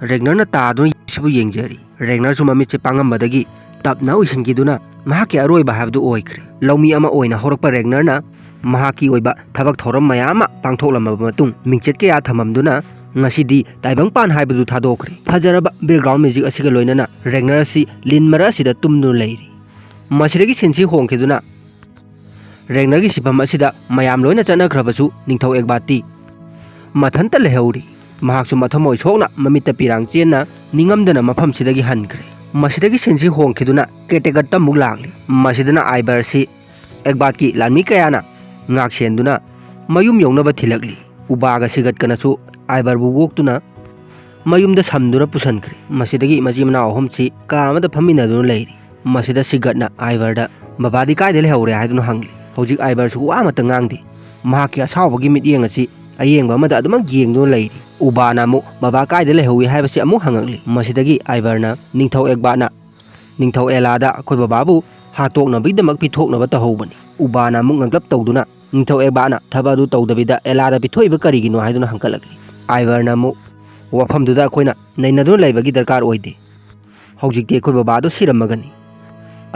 ꯔꯦꯒꯅꯔꯅ ꯇꯥꯗꯨꯅ ꯁꯤꯕꯨ ꯌꯦꯡꯖꯔꯤ꯫ ꯔꯦꯒꯅꯔꯁꯨ ꯃꯃꯤꯠꯁꯦ ꯄꯥꯡꯉꯝꯕꯗꯒꯤ ꯇꯞꯅ ꯎꯏꯁꯤꯟꯈꯤꯗꯨꯅ ꯃꯍꯥꯛꯀꯤ ꯑꯔꯣꯏꯕ ꯍꯥꯏꯕꯗꯨ ꯑꯣꯏꯈ꯭ꯔꯦ꯫ ꯂꯧꯃꯤ ꯑꯃ ꯑꯣꯏꯅ ꯍꯧꯔꯛꯄ ꯔꯦꯒꯅꯔꯅ ꯃꯍꯥꯛꯀꯤ ꯑꯣꯏꯕ ꯊꯕꯛ ꯊꯧꯔꯝ ꯃꯌꯥꯝ ꯑꯃ ꯄꯥꯡꯊꯣꯛꯂꯝꯂꯕ ꯃꯇꯨꯡ ꯃꯤꯡꯆꯠ ꯀꯌꯥ ꯊꯝꯃꯝꯗꯨꯅ ꯉꯁꯤꯗꯤ ꯇꯥꯏꯕꯪꯄꯥꯟ ꯍꯥꯏꯕꯗꯨ ꯊꯥꯗꯣꯛꯈ꯭ꯔꯦ꯫ ꯐꯖꯔꯕ ꯕꯦꯛꯒ꯭ꯔꯥꯎꯟ ꯃ꯭ꯌꯨꯖꯤꯛ ꯑꯁꯤꯒ ꯂꯣꯏꯅꯅ ꯔꯦꯒꯅꯔ ꯑꯁꯤ ꯂꯤꯟ ꯃꯔꯛ ꯑꯁꯤꯗ ꯇꯨꯝꯗꯨꯅ ꯂꯩꯔꯤ꯫ ꯃꯁꯤꯗꯒꯤ ꯁꯤꯟꯁꯤ ꯍꯣꯡꯈꯤꯗꯨꯅ ꯔꯦꯒꯅꯔꯒꯤ ꯁꯤꯐꯝ ꯑꯁꯤꯗ ꯃꯌꯥꯝ ꯂꯣꯏꯅ ꯆꯠꯅꯈ꯭ꯔꯕꯁꯨ ꯅꯤꯡꯊꯧ ꯑꯦꯒꯕꯥꯠꯇꯤ ꯃꯊꯟꯇ ꯂꯩꯍꯧꯔꯤ꯫ ꯃꯍꯥꯛꯁꯨ ꯃꯊꯃꯣꯏ ꯁꯣꯛꯅ ꯃꯃꯤꯠꯇ ꯄꯤꯔꯥꯡ ꯆꯦꯟꯅ ꯅꯤꯡꯉꯝꯗꯅ ꯃꯐꯝꯁꯤꯗꯒꯤ ꯍꯟꯈ꯭ꯔꯦ꯫ ꯃꯁꯤꯗꯒꯤ ꯁꯤꯟꯁꯤ ꯍꯣꯡꯈꯤꯗꯨꯅ ꯀꯦꯇꯦꯒꯠꯇ ꯑꯃꯨꯛ ꯂꯥꯛꯂꯤ꯫ ꯃꯁꯤꯗꯅ ꯑꯥꯏꯕꯔꯁꯤ ꯑꯦꯒꯕꯥꯠꯀꯤ ꯂꯥꯟꯃꯤ ꯀꯌꯥꯅ ꯉꯥꯛ ꯁꯦꯟꯗꯨꯅ ꯃꯌꯨꯝ ꯌꯧꯅꯕ ꯊꯤꯜꯂꯛꯂꯤ꯫ ꯎꯕꯥꯒ ꯁꯤꯒꯠꯀꯅꯁꯨ ꯑꯥꯏꯕꯔꯕꯨ ꯑꯣꯛꯇꯨꯅ ꯃꯌꯨꯝꯗ ꯁꯝꯗꯨꯅ ꯄꯨꯁꯟꯈ꯭ꯔꯦ꯫ ꯃꯁꯤꯗꯒꯤ ꯃꯆꯤꯟ ꯃꯅꯥꯎ ꯑꯍꯨꯝꯁꯤ ꯀꯥ ꯑꯃꯗ ꯐꯝꯃꯤꯟꯅꯗꯨꯅ ꯂꯩꯔꯤ꯫ ꯃꯁꯤꯗ ꯁꯤꯒꯠꯅ ꯑꯥꯏꯕꯔꯗ, "ꯕꯕꯥꯗꯤ ꯀꯥꯏꯗ ꯂꯩꯍꯧꯔꯦ?" ꯍꯥꯏꯗꯨꯅ ꯍꯪꯂꯤ꯫ ꯍꯧꯖꯤꯛ ꯑꯥꯏꯕꯔꯁꯨ ꯋꯥ ꯑꯃꯠꯇ ꯉꯥꯡꯗꯦ꯫ ꯃꯍꯥꯛꯀꯤ ꯑꯁꯥꯎꯕꯒꯤ ꯃꯤꯠꯌꯦꯡ ꯑꯁꯤ ꯑꯌꯦꯡꯕ ꯑꯃꯗ ꯑꯗꯨꯃꯛ ꯌꯦꯡꯗꯨꯅ ꯂꯩꯔꯤ꯫ ꯎꯕꯥꯅ ꯑꯃꯨꯛ, "ꯕꯕꯥ ꯀꯥꯏꯗ ꯂꯩꯍꯧꯏ?" ꯍꯥꯏꯕꯁꯤ ꯑꯃꯨꯛ ꯍꯪꯉꯛꯂꯤ꯫ ꯃꯁꯤꯗꯒꯤ ꯑꯥꯏꯕꯔꯅ, "ꯅꯤꯡꯊꯧ ꯑꯦꯒꯕꯥꯠꯅ ꯅꯤꯡꯊꯧ ꯑꯦꯂꯥꯗ ꯑꯩꯈꯣꯏ ꯕꯕꯥꯕꯨ ꯍꯥꯠꯇꯣꯛꯅꯕꯒꯤꯗꯃꯛ ꯄꯤꯊꯣꯛꯅꯕ ꯇꯧꯍꯧꯕꯅꯤ꯫" ꯎꯕꯥꯅ ꯑꯃꯨꯛ ꯉꯛꯂꯞ ꯇꯧꯗꯨꯅ, "ꯅꯤꯡꯊꯧ ꯑꯦꯒꯕꯥꯠꯅ ꯊꯕꯛ ꯑꯗꯨ ꯇꯧꯗꯕꯤꯗ ꯑꯦꯂꯥꯗ ꯄꯤꯊꯣꯛꯏꯕ ꯀꯔꯤꯒꯤꯅꯣ?" ꯍꯥꯏꯗꯨꯅ ꯍꯪꯒꯠꯂꯛꯂꯤ꯫ ꯑꯥꯏꯕꯔꯅ ꯑꯃꯨꯛ, "ꯋꯥꯐꯝꯗꯨꯗ ꯑꯩꯈꯣꯏꯅ ꯅꯩꯅꯗꯨꯅ ꯂꯩꯕꯒꯤ ꯗꯔꯀꯥꯔ ꯑꯣꯏꯗꯦ꯫ ꯍꯧꯖꯤꯛꯇꯤ ꯑꯩꯈꯣꯏ ꯕꯕꯥꯗꯨ ꯁꯤꯔꯝꯃꯒꯅꯤ꯫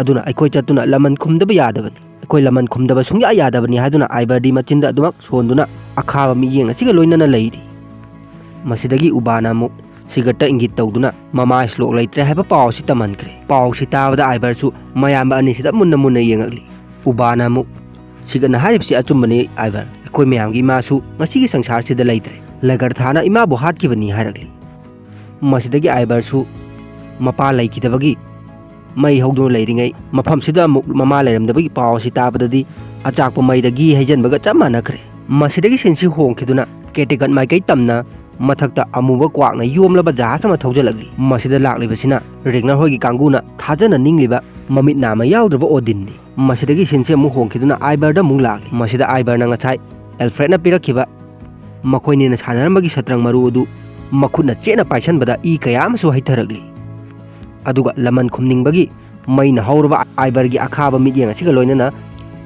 ꯑꯗꯨꯅ ꯑꯩꯈꯣꯏ ꯆꯠꯇꯨꯅ ꯂꯃꯟ ꯈꯨꯝꯗꯕ ꯌꯥꯗꯕꯅꯤ, ꯑꯩꯈꯣꯏ ꯂꯃꯟ ꯈꯨꯝꯗꯕ ꯁꯨꯡꯌꯥ ꯌꯥꯗꯕꯅꯤ" ꯍꯥꯏꯗꯨꯅ ꯑꯥꯏꯕꯔꯗꯤ ꯃꯆꯤꯟꯗ ꯑꯗꯨꯃꯛ ꯁꯣꯟꯗꯨꯅ ꯑꯈꯥꯕ ꯃꯤꯠꯌꯦꯡ ꯑꯁꯤꯒ ꯂꯣꯏꯅꯅ ꯂꯩꯔꯤ꯫ ꯃꯁꯤꯗꯒꯤ ꯎꯕꯥꯅ ꯑꯃꯨꯛ ꯁꯤꯒꯔꯠꯇ ꯏꯪꯒꯤꯠ ꯇꯧꯗꯨꯅ ꯃꯃꯥ ꯁ꯭ꯂꯣꯛ ꯂꯩꯇ꯭ꯔꯦ ꯍꯥꯏꯕ ꯄꯥꯎ ꯑꯁꯤ ꯇꯝꯍꯟꯈ꯭ꯔꯦ꯫ ꯄꯥꯎ ꯑꯁꯤ ꯇꯥꯕꯗ ꯑꯥꯏꯕꯔꯁꯨ ꯃꯌꯥꯝꯕ ꯑꯅꯤꯁꯤꯗ ꯃꯨꯟꯅ ꯃꯨꯟꯅ ꯌꯦꯡꯉꯛꯂꯤ꯫ ꯎꯕꯥꯅ ꯑꯃꯨꯛ, "ꯁꯤꯒꯔꯠꯅ ꯍꯥꯏꯔꯤꯕꯁꯤ ꯑꯆꯨꯝꯕꯅꯤ ꯑꯥꯏꯕꯔ, ꯑꯩꯈꯣꯏ ꯃꯌꯥꯝꯒꯤ ꯏꯃꯥꯁꯨ ꯉꯁꯤꯒꯤ ꯁꯪꯁꯥꯔꯁꯤꯗ ꯂꯩꯇ꯭ꯔꯦ, ꯂꯒꯔꯊꯥꯅ ꯏꯃꯥꯕꯨ ꯍꯥꯠꯈꯤꯕꯅꯤ" ꯍꯥꯏꯔꯛꯂꯤ꯫ ꯃꯁꯤꯗꯒꯤ ꯑꯥꯏꯕꯔꯁꯨ ꯃꯄꯥ ꯂꯩꯈꯤꯗꯕꯒꯤ ꯃꯩ ꯍꯧꯗꯨꯅ ꯂꯩꯔꯤꯉꯩ ꯃꯐꯝꯁꯤꯗ ꯑꯃꯨꯛ ꯃꯃꯥ ꯂꯩꯔꯝꯗꯕꯒꯤ ꯄꯥꯎ ꯑꯁꯤ ꯇꯥꯕꯗꯗꯤ ꯑꯆꯥꯛꯄ ꯃꯩꯗ ꯘꯤ ꯍꯩꯖꯤꯟꯕꯒ ꯆꯞ ꯃꯥꯟꯅꯈ꯭ꯔꯦ꯫ ꯃꯁꯤꯗꯒꯤ ꯁꯤꯟꯁꯤ ꯍꯣꯡꯈꯤꯗꯨꯅ ꯀꯦꯇꯤꯀꯠ ꯃꯥꯏꯀꯩ ꯇꯝꯅ ꯃꯊꯛꯇ ꯑꯃꯨꯕ ꯀ꯭ꯋꯥꯛꯅ ꯌꯣꯝꯂꯕ ꯖꯍꯥꯖ ꯑꯃ ꯊꯧꯖꯤꯜꯂꯛꯂꯤ꯫ ꯃꯁꯤꯗ ꯂꯥꯛꯂꯤꯕꯁꯤꯅ ꯔꯦꯒꯅꯔ ꯍꯣꯏꯒꯤ ꯀꯥꯡꯕꯨꯅ ꯊꯥꯖꯅ ꯅꯤꯡꯂꯤꯕ ꯃꯃꯤꯠ ꯅꯥ ꯑꯃ ꯌꯥꯎꯗ꯭ꯔꯕ ꯑꯣꯗꯤꯟꯅꯤ꯫ ꯃꯁꯤꯗꯒꯤ ꯁꯤꯟꯁꯤ ꯑꯃꯨꯛ ꯍꯣꯡꯈꯤꯗꯨꯅ ꯑꯥꯏꯕꯔꯗ ꯑꯃꯨꯛ ꯂꯥꯛꯂꯤ꯫ ꯃꯁꯤꯗ ꯑꯥꯏꯕꯔꯅ ꯉꯁꯥꯏ ꯑꯦꯜꯐ꯭ꯔꯦꯗꯅ ꯄꯤꯔꯛꯈꯤꯕ ꯃꯈꯣꯏꯅꯤꯅ ꯁꯥꯟꯅꯔꯝꯕꯒꯤ ꯁꯇ꯭ꯔꯪ ꯃꯔꯨ ꯑꯗꯨ ꯃꯈꯨꯠꯅ ꯆꯦꯠꯅ ꯄꯥꯏꯁꯟꯕꯗ ꯏ ꯀꯌꯥ ꯑꯃꯁꯨ ꯍꯩꯊꯔꯛꯂꯤ꯫ ꯑꯗꯨꯒ ꯂꯃꯟ ꯈꯨꯝꯅꯤꯡꯕꯒꯤ ꯃꯩꯅ ꯍꯧꯔꯕ ꯑꯥꯏꯕꯔꯒꯤ ꯑꯈꯥꯕ ꯃꯤꯠꯌꯦꯡ ꯑꯁꯤꯒ ꯂꯣꯏꯅꯅ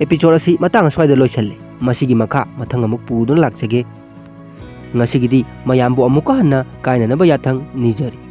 episode ꯑꯁꯤ ꯃꯇꯥꯡ ꯑꯁ꯭ꯋꯥꯏꯗ ꯂꯣꯏꯁꯜꯂꯤ꯫ ꯃꯁꯤꯒꯤ ꯃꯈꯥ ꯃꯊꯪ ꯑꯃꯨꯛ ꯄꯨꯗꯨꯅ ꯂꯥꯛꯆꯒꯦ꯫ ꯉꯁꯤꯒꯤꯗꯤ ꯃꯌꯥꯝꯕꯨ ꯑꯃꯨꯛꯀ ꯍꯟꯅ ꯀꯥꯏꯅꯅꯕ ꯌꯥꯊꯪ ꯅꯤꯖꯔꯤ꯫